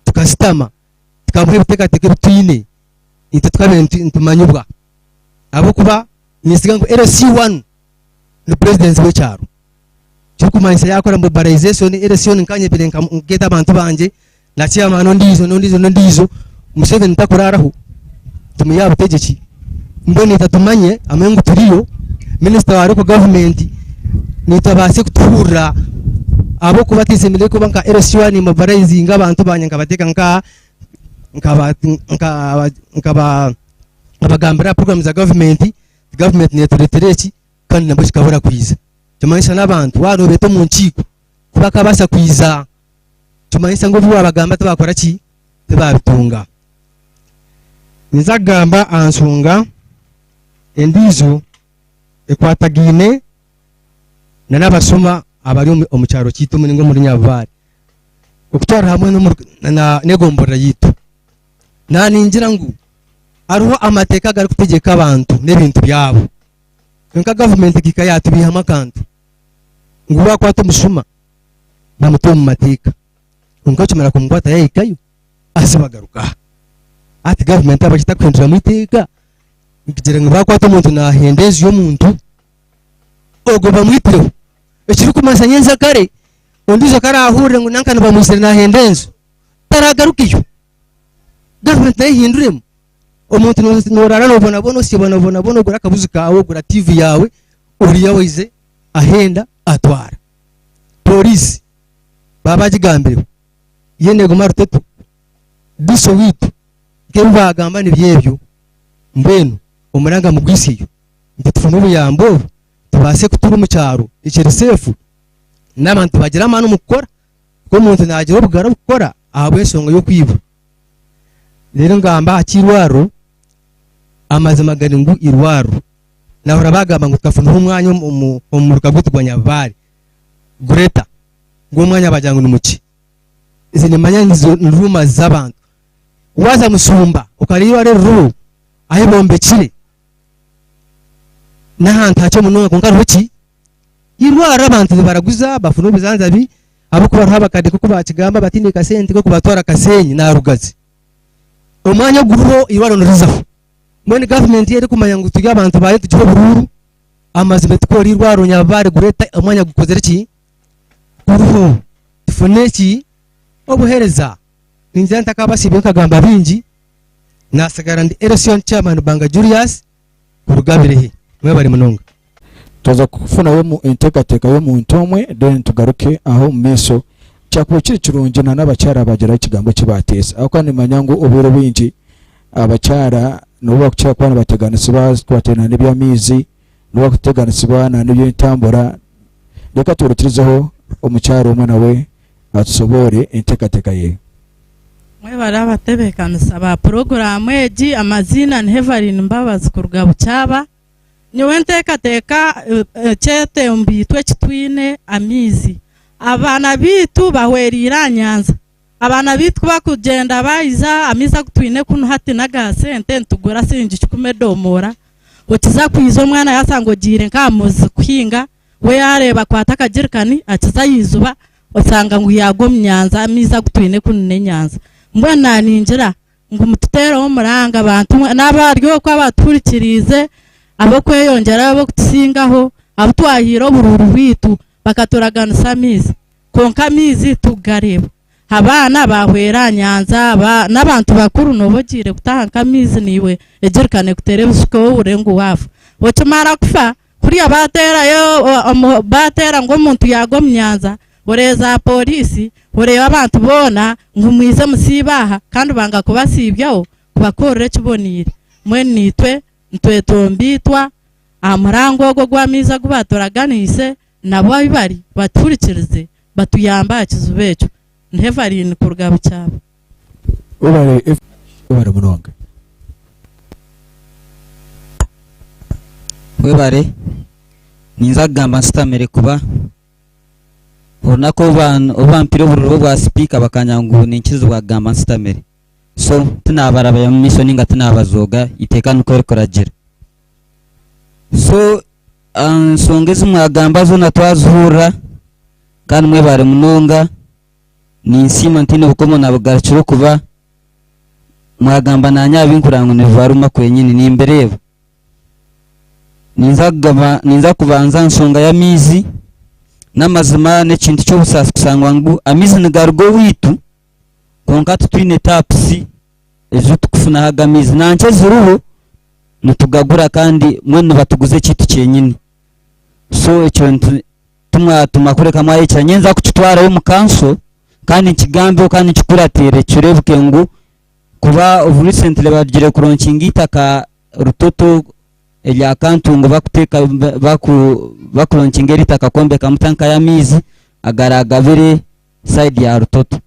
tukashutama tukamuha ebiteekateeko ebi twine itwe tukabaire nitumanyibwa ahabw'okuba niinyesiga ngu LC1 ni purezidenti w'ekyaro kirikumanyisa yaakora mobilization LC1 nkanye nkeeta abantu bangye na chairman ondiijo n'ondiijo n'ondiijo Museveni takuraaraho tumuhe aha butegyeki mbwenu itwe tumanye amanye ngu turiyo minisita wa local government naitwe abaase kutuhurira ahabw'okuba tinshemereire kuba nka LC1 nimobarayizinga abantu bangye nkabateeka nka nkaba nkaba nkaba nkabagambira aha puroguramu za gavumenti, gavumenti neetureetera eki kandi nabwo kikabura kwija. Nikimanyisa n'abantu waaba noobeeta omu nkiiko tibakabaasa kwija, nikimanyisa ngu ebi waabagamba tibaakora ki, tibaabitunga. Ninza kugamba aha nshonga endiijo ekwatagaine n'abashuma abari omu kyaro kyaitu ninga omuri Nyabubaare okutwarira hamwe n'egomborora yaitu. Naningira ngu hariho amateeka agarikutegyeka abantu n'ebintu byabo. Kwonka gavumenti ekahika yatubeihamu akantu ngu wakwata omushuma bamuta omu mateeka. Kwonka okimara kumukwata yahikayo haza bagaruka aha. Hati gavumenti ahabwaki etakuhinduramu eiteeka kugira ngu bakwata omuntu nahenda enju y'omuntu ogwo bamwitireho. Ekirikumanyisa nyenkyakare ondiijo ku araahurire ngu nanka nibamwitsire naahenda enju taragarukeyo. Gavumenti nayo ehinduremu. Omuntu nooraara noobonabona osiiba noobonabona ogura akabuzi kaawe ogura tiivi yaawe oriya oize ahenda atwara. Pooriisi baaba bagigambireho yo neeguma ruteto. Diiso waitu. Nk'ebi baagamba nibyo ebyo, mbwenu omuranga mugwitsyeyo, itwe tufune obuyambi obu, tubaase kutuura omu kyaro ekiri seefu, n'abantu bagire amaani omu kukora, kuba omuntu naagira obugara obukukora ahabw'enshonga y'okwibwa. Reero ngamba aha ky'eirwariro, amazima gari ngu eirwariro, naahurira baagamba ngu tukafunaho omwanya omu muruka gwaitu gwa Nyabibaare, Greater, ngu omwanya baagira ngu ni mukye. Nze nimanya nizo ni rumours z'abantu. Waaza Mushumba okareeba eirwariro eririho ahu bombekire n'ahantu hakye munonga kwonka hariho ki? Eirwariro abantu nibaraguza bafuna obujanjabi ahabw'okuba hariho abakadde nk'oku baakigamba bataine kasente k'okubatwara Kasenyi na Rugazi. Omwanya oguriho eirwariro nirizaho. Mbwenu gavumenti yo erikumanya ngu turi abantu baayo tugihe oburuuru, amazima etukore eirwariro Nyabibaare Greater omwanya gukozire ki? Guriho. Tufune ki? Obuheereza. Ningira ntakabasiibire nkagamba bingi, nasigara ndi LC1 Chairman Banga Julius kuruga Birehe. Mwebare munonga. Twaza kufunayo omu enteekateeka y'omuntu omwe then tugaruke aho omu maisho. Kyakubaire kiri kirungi na n'abakyara baagiraho ekigambo eki baateesa ahabw'okuba nimanya ngu obwire obwingi abakyara nibo barikukira kuba nibateganisibwa kukwatiraine n'eby'amaizi, nibo barikuteganisibwa na n'eby'entambura. Reka tuhurikirizeho omukyara omwe nawe atusoboore enteekateeka ye. Mwebare abatebeekanisa ba puroguraamu egi. Amaziina ni Hevaline Mbabazi kuruga Bukyaba. Nyowe nteekateeka ekyetembo itwe eki twine amaizi. Abaana baitu bahwereire aha nyanja. Abaana baitu ku barikugyenda baija amaizi agu twine kunu hati n'aga sente nitugura siringi kikumi edomoora. Okiza kwija omwana yaashanga ogiire nk'aha muzi kuhinga, we yaareeba akwata akagirikani akiza aha iziba oshanga ngu yaagwa omu nyanja amaizi agu twine kunu n'enyanja. Mbwenu naaningira ngu mututeereho omuranga bantu mwe n'abari okwo abatuhurikiriize ab'okweyongyerayo ab'okutusingaho abu twahaire oburuuru bwaitu bakaturaganisa amaizi kwonka amaizi tikugareeba. Abaana baahwera aha nyanja n'abantu bakuru nooba ogiire kutaha nk'amaizi naiwe egirikani ekuteere ebishuko ohurire ngu waafa. Okimara kufa Kuriya bateerayo bateera ngu omuntu yaagwa omu nyanja, oreeza poriisi, oreeba abantu boona ngu mwije musiibe aha kandi banga kubasiibyaho kubakorera ekiboneire. Mbwenu naitwe nitwetomboitwa aha murango ogwo ogw'amaizi agu baaturaganiise nabo ahu bari batuhurikirize batuyambe aha kizibu ekyo. Ni Hevaline kuruga Bukyaba. Webale webale munonga. Webare, ninza kugamba nsitamire kuba orunaku obu bampire obururu obwa sipiika bakanya ngu ninkirizibwa kugamba nsitamire so tinabarabya mu maisho ninga tinabazooga iteeka nikwo rikuragira so ensonga ezi mwagamba zoona twazihurira kandi mwebare munonga. Ninsiima ntaine bukomo na bugarukiro kuba mwagamba nanye aha binkureba ngu nibibaruma kwenyini nimbireeba. Ninza kugaba ninza kubanza aha nshonga y'amaizi n'amazima n'ekintu ky'obusaasi kushangwa ngu amaizi nigaruga owaitu kwonka titwine tapusi ezi turikufunaho ago amaizi nankye eziriho nitugagura kandi mbwenu nibatuguza ekyaitu kyenyini so ekyo Timwatuma kureka mwayekira. Nyowe nza kukitwarayo omu kanso kandi nkigambeho kandi nkikuratirire kireebeke ngu kuba of recently bagire kuronkinga eitaka Rutoto erya Kantungu bakuteeka baku bakuronkinga eri eitaka kwombekamu tanka y'amaizi agaragabire sayidi ya Rutoto.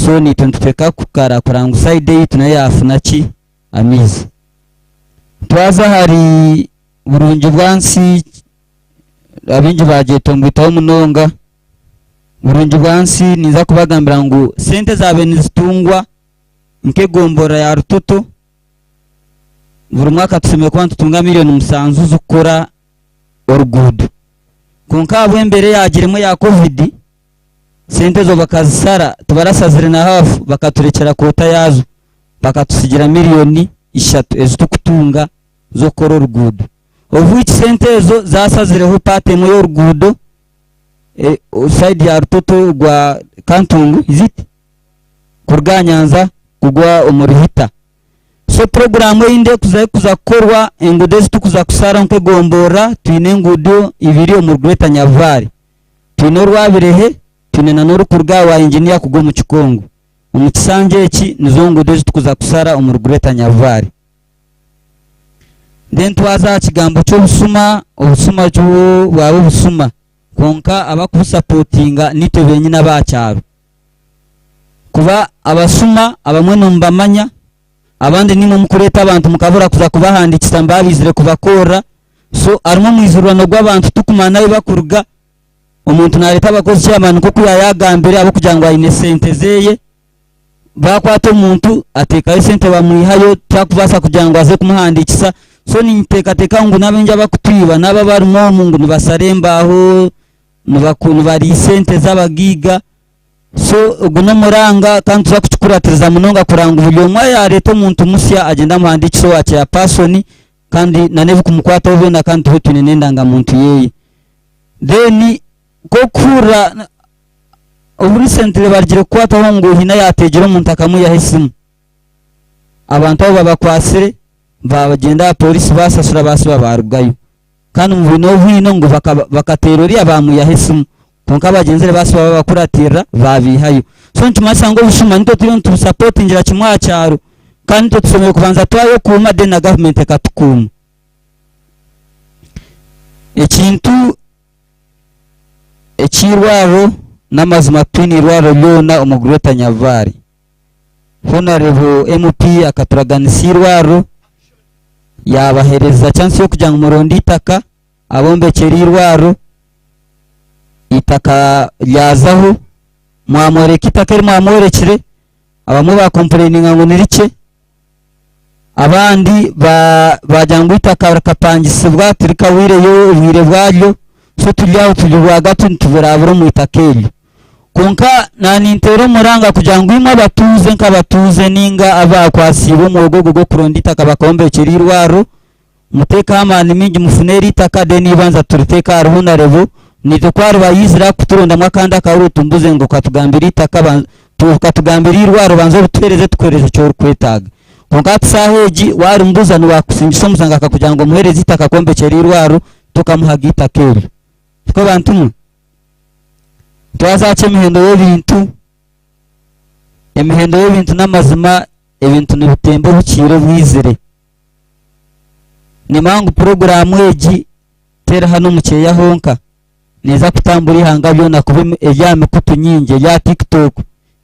So naitwe nituteeka kukara kureba ngu sayidi eyaitu nayo yaafuna ki? Amaizi. Twaza ahari Burungi bwansi Abaingi baagyetomboitaho munonga. Burungi bwansi ninza kubagambira ngu sente ezaabaire nizitungwa nk'egomborora ya Rutoto, buri mwaka tushemereire kuba nitutunga miriyoni musanju z'okukora oruguudo. Kwonka ahabw'embeera eyaagiremu eya kovidi, sente ezo bakazishara tibarashazire na haafu bakaturekyera koota yaazo, bakatutsigira miriyoni ishatu ezi turikutunga z'okukora oruguudo. Of which sente ezo zasazireho part emwe y'oruguudo side ya Rutoto rwa Kantungu is it? Kuruga aha nyanza kugwa omu Ruhita. So puroguraamu eyindi erikuza erikuza kukorwa enguudo ezi turikuza kusharaho nk'egomborora twine enguudo ibiri omuri Greater Nyabubare. Twine orwa Birehe twine na n'orikuruga aha wa Engineer kugwa omu Kikongo. Omu kisanja eki nizo nguudo ezi tukuza kushara omuri Greater Nyarubare. Then twaza aha kigambo ky'obusuma, obusuma kyo bwaba obusuma kwonka abakubusapotinga nitwe benyini aba kyaro. Kuba abasuma abamwe nimubamanya, abandi nimwe mukureeta abantu mukabura kuza kubahandiikisa ngu babaizire kubakorra, so harimu omwijurirano gw'abantu tukumanya ahu bakuruga, omuntu nareeta abakozi chairman nk'oku yayagambire ahabw'okugira ngu aine sente zeye, bakwata omuntu ateekayo esente bamwihayo takubaasa kugira ngu aze kumuhandiikisa, so ninteekateeka ngu n'abaingi abakutwiba n'abo abarimu omu ngu nibashara embaaho, nibariisa ente z'abagaiga, so ogu n'omuranga kandi nituza kukikuratiriza munonga kureba ngu buri omwe yareeta omuntu musya agyende amuhandiikise owa chairperson kandi n'ebikumukwataho byona kandi tube twine n'endangamuntu yeye. Then nk'okuhurira obu recently barugire kukwataho ngu haine ayateegyire omuntu akamwihaho esimu, abantu abo babakwatsire bagyenda aha pooriisi baashashura baasiba baarugayo. Kandi omu bwine obwine ngu bakateera oriya baamwihaho esimu kwonka abagyenzire baasiba babakuratirira baabiihayo. So nikimanyisa ngu obushuma nitwe turiyo nitubusapotingira kimwe aha kyaro kandi nitwe tushemereire kubanza twayekuuma then na gavumenti ekatukuuma. Ekintu eky'eirwariro n'amazima titwine eirwariro ryona omu Greater Nyarubare. Honarebo MP akaturaganisa eirwariro yabahereza chance y'okugira ngu muronde eitaka abombekyere eirwariro, eitaka ryazaho mwamworeka eitaka eri mwamworekire abamwe bakompureyininga ngu ni rikye abandi bagira ngu eitaka rikapangisibwa tirikahweireyo obwire bwaryo so turi aho turi rwagati nituburabura omu itaka eryo. Kwonka naninteera omuranga kugira ngu imwe abatuuze nk'abatuuze ninga abakwasiibwe omwoga ogu ogw'okuronda eitaka bakombekyera eirwariro, muteekeho amaani maingi mufune eri eitaka then eibanza turiteeke ahari Honarebo, naitwe ku ariba yaizire aha kuturondamu akandi akaruru tumubuze ngu okatugambira eitaka okatugambira eirwariro banza orituheereze tukuheereze eki orikwetaaga. Kwonka hati shaaha egi warimubuuza niwakusingisa omusango akakugira ngu omuheereze eitaka akwombekyere eirwariro tokamuhaga eitaka eryo. Tikwo bantu mwe? Twaza aha ky'emihendo y'ebintu, emihendo y'ebintu n'amazima ebintu nibitemba obukiire obwizire. Nimanya ngu puroguraamu egi teri hanu omu kyeya honka, neeza kutambura eihanga ryona kuba eri aha mikutu nyingi, eri aha TikTok,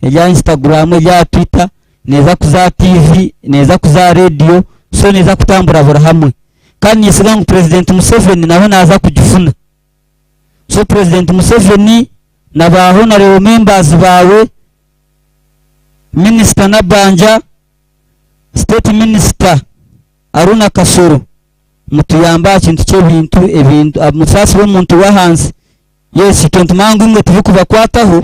eri aha Instagram, eri aha Twitter, neeza kuza aha tiivi, neeza kuza aha reediyo, so neeza kutambura buri hamwe. Kandi niinyesiga ngu Purezidenti Museveni nawe naaza kugifuna. So Purezidenti Museveni na ba Honarebo members baawe, Minisita Nabbanja, State Minisita Aruna Kasoro, mutuyambe aha kintu ky'ebintu ebintu musaasire omuntu w'ahansi. Yes, itwe nitumanya ngu imwe tibikubakwataho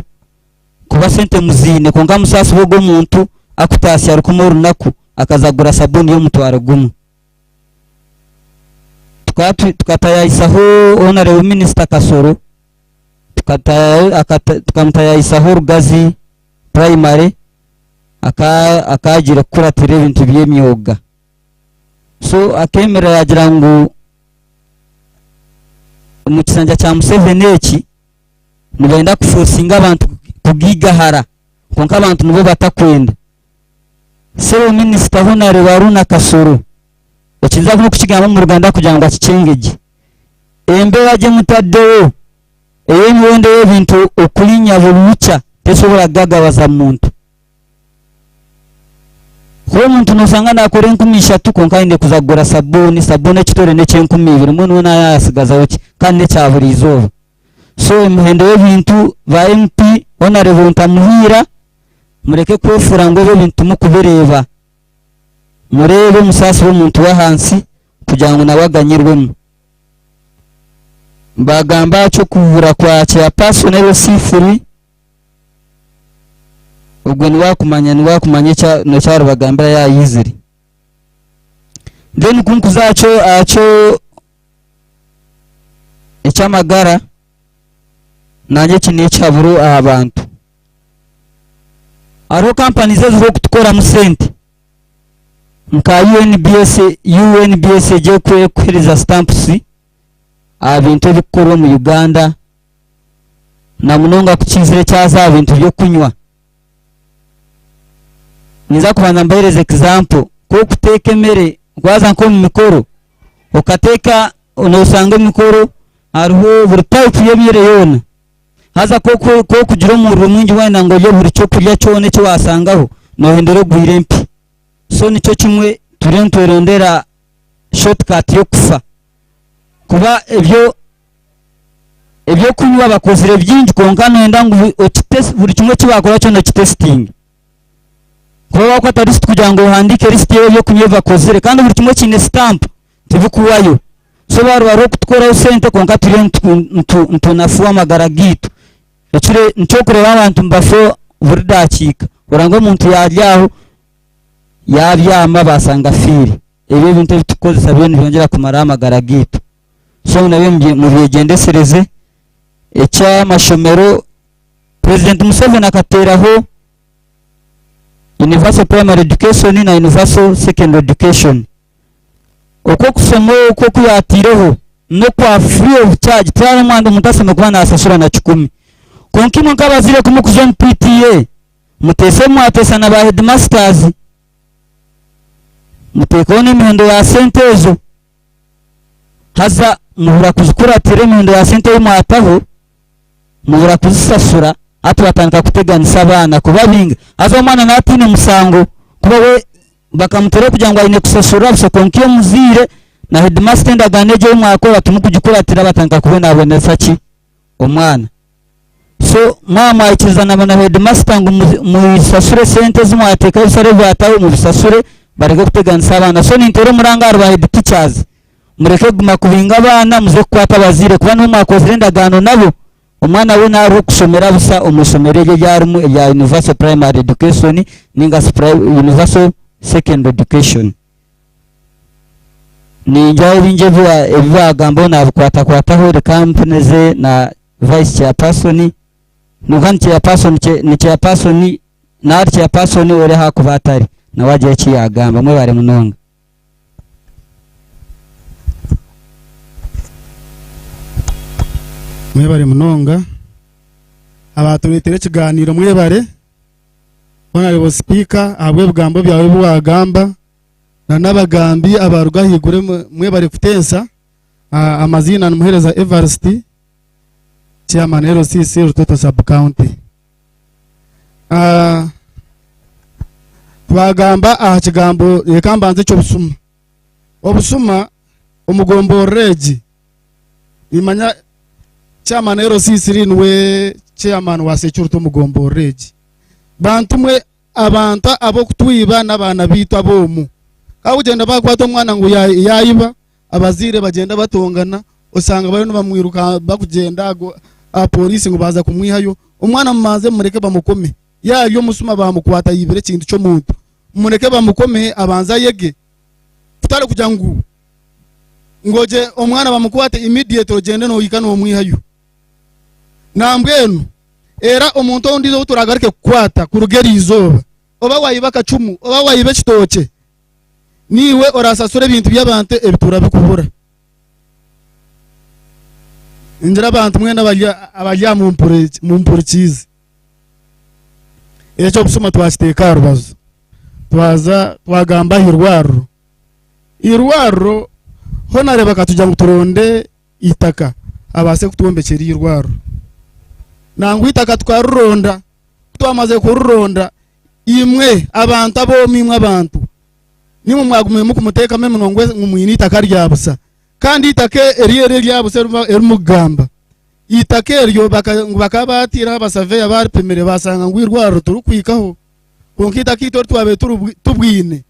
kuba sente muziine kwonka musaasire ogwo omuntu akutaasya rukumi orunaku akaza kugura sabuuni y'omutwaro gumwe. Tukatayayisaho Honourable Minister Kasoro, tukamutayayisaho Rugazi Primary akaagiire kukuratira ebintu by'emyoga. So akeemerera yaagira ngu omu kisanja kya Museveni eki nibenda kufosinga abantu kugaigahara kwonka abantu nibo batakwenda. Sebo minisita Honarebo Aruna Kasoro, eki nza n'okukigamba omu Ruganda kugira ngu akikyenge gye. Embeera gye mutaddeho ey'emiwendo y'ebintu okulinya buri bukya tesobola kugagabaza muntu. Kuba omuntu noosanga naakora 3000 kwonka aine kuza kugura sabuuni, sabuuni ekitore n'eky'enkumi ibiri mbwenu we naaba yaatsigazaho ki? Kandi n'ekya buri izooba. So emihendo y'ebintu ba MP Honarebo Ntamuhiira mureke kwefura ngu ebi ebintu timukubireeba. Mureebe musaasire omuntu w'ahansi kugira ngu nawe aganyirwemu. Baagamba aha ky'okubura kwa chairperson LC3, ogwo niwe akumanya niwe akumanya eki aribagambira yaaba yaizire. Then ku nkuza aha kyo aha kyo eky'amagara, naanye eki n'ekihaburo aha bantu. Hariho companies eziriho kutukoramu sente nka UNBS, UNBS egi erikuhereza stamps aha bintu ebikukorwa omu Uganda na munonga ku kiizire kyaza aha bintu by'okunywa. Ninza kubanza mbahereze example k'okuteeka emere waza nk'omu mikoro okateeka nosanga emikoro hariho buri type y'emere yoona haza k'okugira omuriro mwingi wayenda ngu orye buri kyokurya kyona eki wasangaho nohendera ogwire empi so nikyo kimwe turiyo nitwerondera short cut y'okufa kuba ebyo ebyokunywa bakozire bingi kwonka noyenda ngu buri kimwe eki bakora kyona okitesitinge. Kuba wakwata lisiti kugira ngu ohandiike lisiti y'ebyokunywa ebi bakozire kandi buri kimwe kiine sitampu tibikuhwayo. So baaba bariho kutukoraho sente kwonka turiyo nitunafuha amagara gaitu. Ekiro nikyokureeba abantu nibafa buri dakiika oranga omuntu yaarya aho yaabyama baashanga afiire. Ebyo ebintu ebi turikukozesa biriyo nibyongyera kumaraho amagara gaitu. So nabyo mubyegyendesereze. Eky'amashomero Purezidenti Museveni akateeraho Universal Primary Education na Universal Secondary Education. Okwo okushoma okwo oku yaataireho n'okwa free of charge tihariho omwana omuntu ashemereire kuba naashashura na kikumi. Kwonka imwe nk'abazaire ku murikuza omu PTA muteese mwateesa na ba headmasters muteekeho n'emihendo ya sente ezo haza mubura kuzikuratira emihendo ya sente ei mwataho mubura kuzisasura hati batandika kuteganisa abaana kubabinga haza omwana naaba ataine musango kuba we bakamuteeraho kugira ngu aine kusasurira busha kwonka iwe omuzaire na headmaster endagaano egyo ei mwakora timukugikuratira batandika kubonabonesa ki omwana so mwaba mwaikirizana na headmaster ngu musasure sente ezi mwateekaho ebisare ebi baataho mubisasure bareke kuteganisa abaana so ninteera omuranga ahari ba head teachers Mureke kuguma kubinga abaana, muze kukwata abazaire kuba nibo mwakozire endagaano nabo. Omwana we naruha kushomera busa omu ishomero eryo eri arimu erya Universal Primary Education ninga shi Universal Secondary Education. Ningira ebingi ebi baagambaho naabikwatakwataho reka mpunize na Vice Chairperson, kwonka ni Chairperson, ni Chairperson, nari Chairperson ori ahakuba atari, nawe agire eki yaagamba. Mwebare munonga. Mwebare munonga abaturetera ekiganiro mwebare Honorable Speaker ahabw'ebigambo byawe ebi wagamba na n'abagambi abaruga ahaiguru mwebare kutensa. Amaziina nimuhereza Evarist Chairman LCC Rutoto Sub County. Twagamba aha kigambo reka mbanze eky'obusuma. Obusuma omu gomborora egi nimanya chairman LC3 niwe chairman wa security omu gomborora egi. Bantu mwe abantu ab'okutwiba n'abaana baitu ab'omu. Ka kugyenda bakwata omwana ngu yayiba abazaire bagyenda batongana osanga bariyo nibamwiruka bakugyenda ago aha polisi ngu baaza kumwihayo. Omwana mubanze mumureke bamukome. Yaaba ari omusuma bamukwata ayibire ekintu ky'omuntu mumureke bamukome abanze ayege. Kutari kugira ngu ngu ogye omwana bamukwate immediate ogyende nohika nomwihayo. Nambwenu era omuntu ondiijo ou turagaruke kukwata kuruga eriizooba oba wayiba akacumu oba wayiba ekitookye niiwe orasasura ebintu by'abantu ebituura bikubura. Ningira abantu mwena abari aha mumpurikiize. Eky'obusuma twakiteeka aha rubaju twaza twagamba aha irwariro. Irwariro hoona bakatugira ngu turonde eitaka abaase kutwombekyera eirwariro. Nangwa eitaka tukarironda, ku twamazire kurironda imwe abantu ab'omu imwe abantu nimwe mwagumire mukumuteekamu eminwa ngu mwine eitaka rya busa. Kandi eitaka eri eri erya busa eri mukugamba, eitaka eryo ngu bakaba baataireho abasaveya baaripimire baashanga ngu eirwariro tirikuhikaho. Kwonka eitaka itwe eri twabaire tubwine,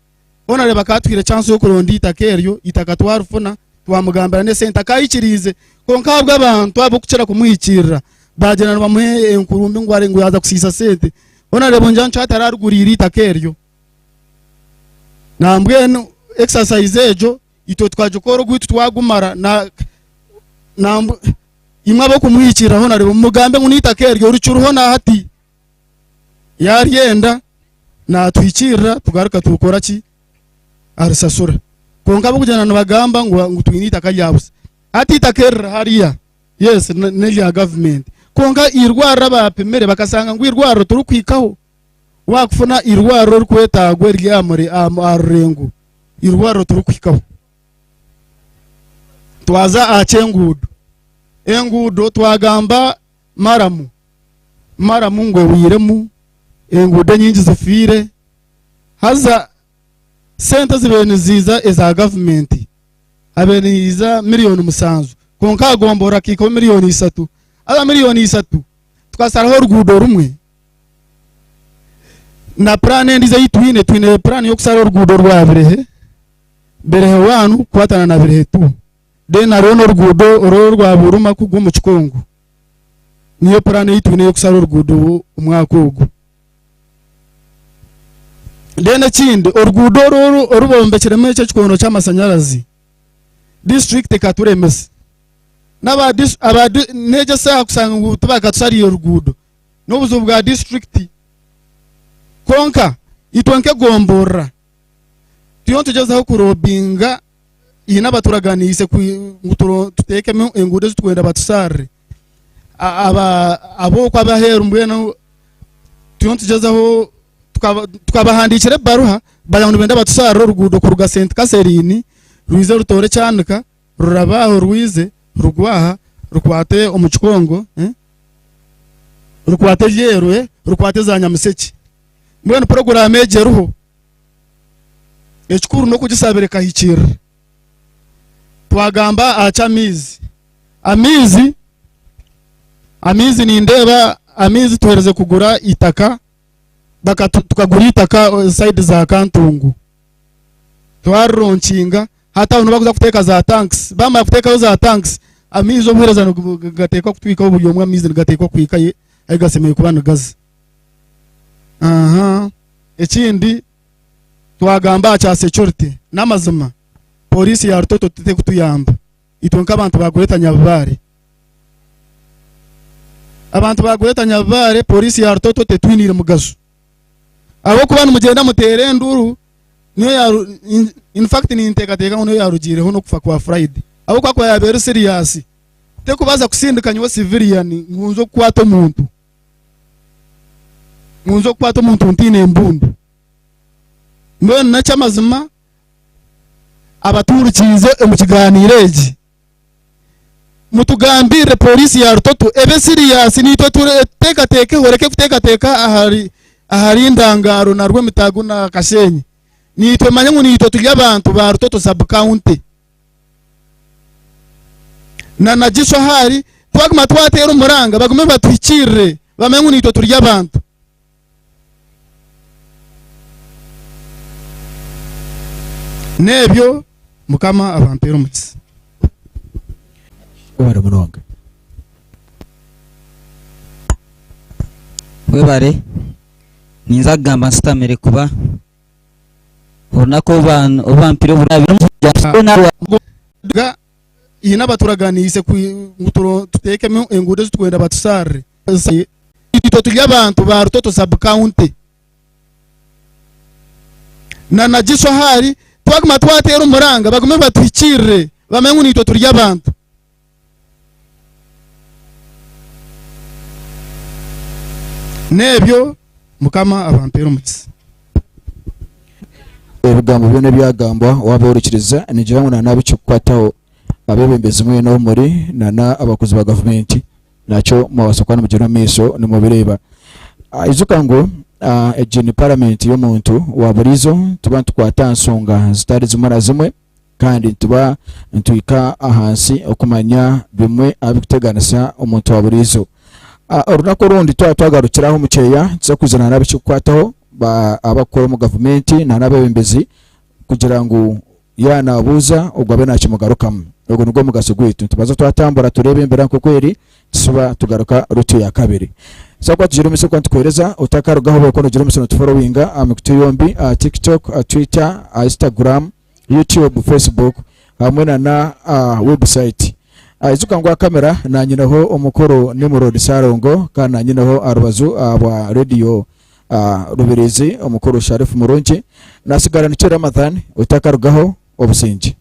Hoona reeba akaba atuhaire chance y'okuronda eitaka eryo, eitaka twarifuna, twamugambira n'esente akaikiriize. Kwonka ahabw'abantu ab'okukira kumuhikiirira, baagyenda nibamuha enkuru mbi ngu ngu yaaza kusiisa sente. Hoona reeba ongira ngu tarariguriire eitaka eryo. Nambwenu exercise egyo itwe tukagikora ogwaitu twagumara na nambwe imwe ab'okumuhikiirira hoona reeba mumugambe ngu n'eitaka eryo rikiriho na hati. Yaaryenda naatuhikiirira tugaruka tukora ki? Arisasura. Kwonka abarikugyenda nibagamba ngu twine eitaka rya busa. Hati eitaka eriri hariya, yes n'erya gavumenti kwonka eirwariro abaapimire bakashanga ngu eirwariro tirikuhikaho. Waakufuna eirwariro erikwetaagwa eriri aha rurengo, eirwariro tirikuhikaho. Twaza aha ky'enguudo, enguudo twagamba maramu, maramu ngu ehweiremu, enguudo enyingi zifiire, haza sente ezibaire niziiza eza gavumenti habaire nihaija miriyoni musanju kwonka aha gomborora hakahikaho miriyoni ishatu, haza miriyoni ishatu tukasharaho oruguudo rumwe na puraani endiijo ei twine, twine puraani y'okushara oruguudo rwa Birehe, Birehe wani kukwatana na Birehe tu then hariho n'oruguudo oru orwa Buruma kugwa omu Kikongo niyo puraani ei twine ey'okushara oruguudo omwaka ogu. Then ekindi oruguudo oru oru bombekiremu eki ekikondo ky'amashanyarazi disiturikiti ekaturemesa n'aba disi aba di n'egi esaaha kushanga ngu tibakatushariire oruguudo n'obuzibu bwa disiturikiti kwonka itwe nk'egomborora turiyo nitugyezaho kurobinga haine abaturaganiise ngu tuteekemu enguudo ezi turikwenda batusharire ab'okwo ab'aheeru mbwenu turiyo nitugyezaho tukabahandiikira ebaruha baragira ngu nibenda batusharire oruguudo kuruga St Catherine rwize rutoore Kyanika rurabe aho rwize rugwe aha rukwate omu Kikongo rukwate Ryeru rukwate za Nyamushekye mbwenu puroguraamu egyo eriho. Ekikuru n'okugisabira ekahikiirira. Twagamba aha ky'amaizi. Amaizi, amaizi nindeeba amaizi tuherize kugura eitaka, bakatu tukagura eitaka sayidi za Kantungu. Twarironkinga, hati aho niho barikuza kuteeka za tanks. Baamara kuteekayo za tanks, amaizi obuheereza nigateekwa kutwikaho buri omwe amaizi nigateekwa kuhika ahi gashemereire kuba nigaza. Aha. Ekindi twagamba aha kya security n'amazima police ya Rutoto tekutuyamba itwe nk'abantu ba Greater Nyabibare. Abantu ba Greater Nyabibare police ya Rutoto tetwiniire mugasho ahabw'okuba nimugyenda muteera enduru niyo yaru in fact ninteekateeka ngu niyo yarugiireho n'okufa kwa Friday ahabw'okuba ku yaabaire eri serious tekubaasa kusindika nyowe civilian ngu nze kukwata omuntu. Ngu nze kukwata omuntu ntaine embundu. Mbwenu n'eky'amazima abatuhurikiize omu kiganiiro eki, mutugambirire pooriisi ya Rutoto ebe siriyasi naitwe etuteekateekeho ereke kuteekateeka ahari ahari Ndangaro na Rwemitago na Kashenyi. Naitwe manya ngu naitwe turi abantu ba Rutoto sub county. Na Nagiso ahari twaguma twateera omuranga bagume batuhikiirire bamanye ngu naitwe turi abantu. N'ebyo Mukama abampeere omugisa. Webare munonga. Webare. Ninza kugamba nsitamire kuba orunaku obu bampire Ga haine abaturaganiise ngu tuteekemu enguudo ezi turikwenda batusharire. Itwe turi abantu ba Rutoto sub county. Na Nagiso ahari twaguma twateera omuranga bagume batuhikiirire bamanye ngu naitwe turi abantu. N'ebyo Mukama abampeere omugisa. Ebigambo byona ebyagambwa waaba ohurikiriza nigira ngu nana abikikukwataho abebembezi mwena ahu muri nana abakozi ba gavumenti nakyo mwabaasa kuba nimugyenda omu maisho nimubireeba. Ijuka ngu egi ni paramenti y'omuntu wa buriijo nituba nitukwata aha nshonga zitari zimwe na zimwe kandi nituba nituhika ahansi okumanya bimwe aha birikuteganisa omuntu wa buriijo. Orunaku orundi twaba twagarukira aho omu kyeya nituza kwija nana abikikukwataho abakukora omu gavumenti nana abebembezi kugira ngu yaaba naabuuza ogwo abe naakimugarukamu. Ogwo nigwo mugasho gwaitu. Nitubanza twatambura tureeba embeera nk'oku eri, tusuba tugaruka ruutu ya kabiri. Tuza kuba tugiire omu maisho kuba nitukuheereza, otakarugaho obe kuba noogira omugisha nootuforowinga aha mikutu yombi, aha TikTok, aha Twitter, aha Instagram, YouTube, Facebook hamwe na na aha website. Ijuka ngu aha kamera naanyineho omukuru Nimrod Ssalongo kandi naanyineho aha rubaju aha rediyo Rubirizi omukuru Sharif Murungi. Nasigara nikyo Ramadhan otakarugaho obusingye.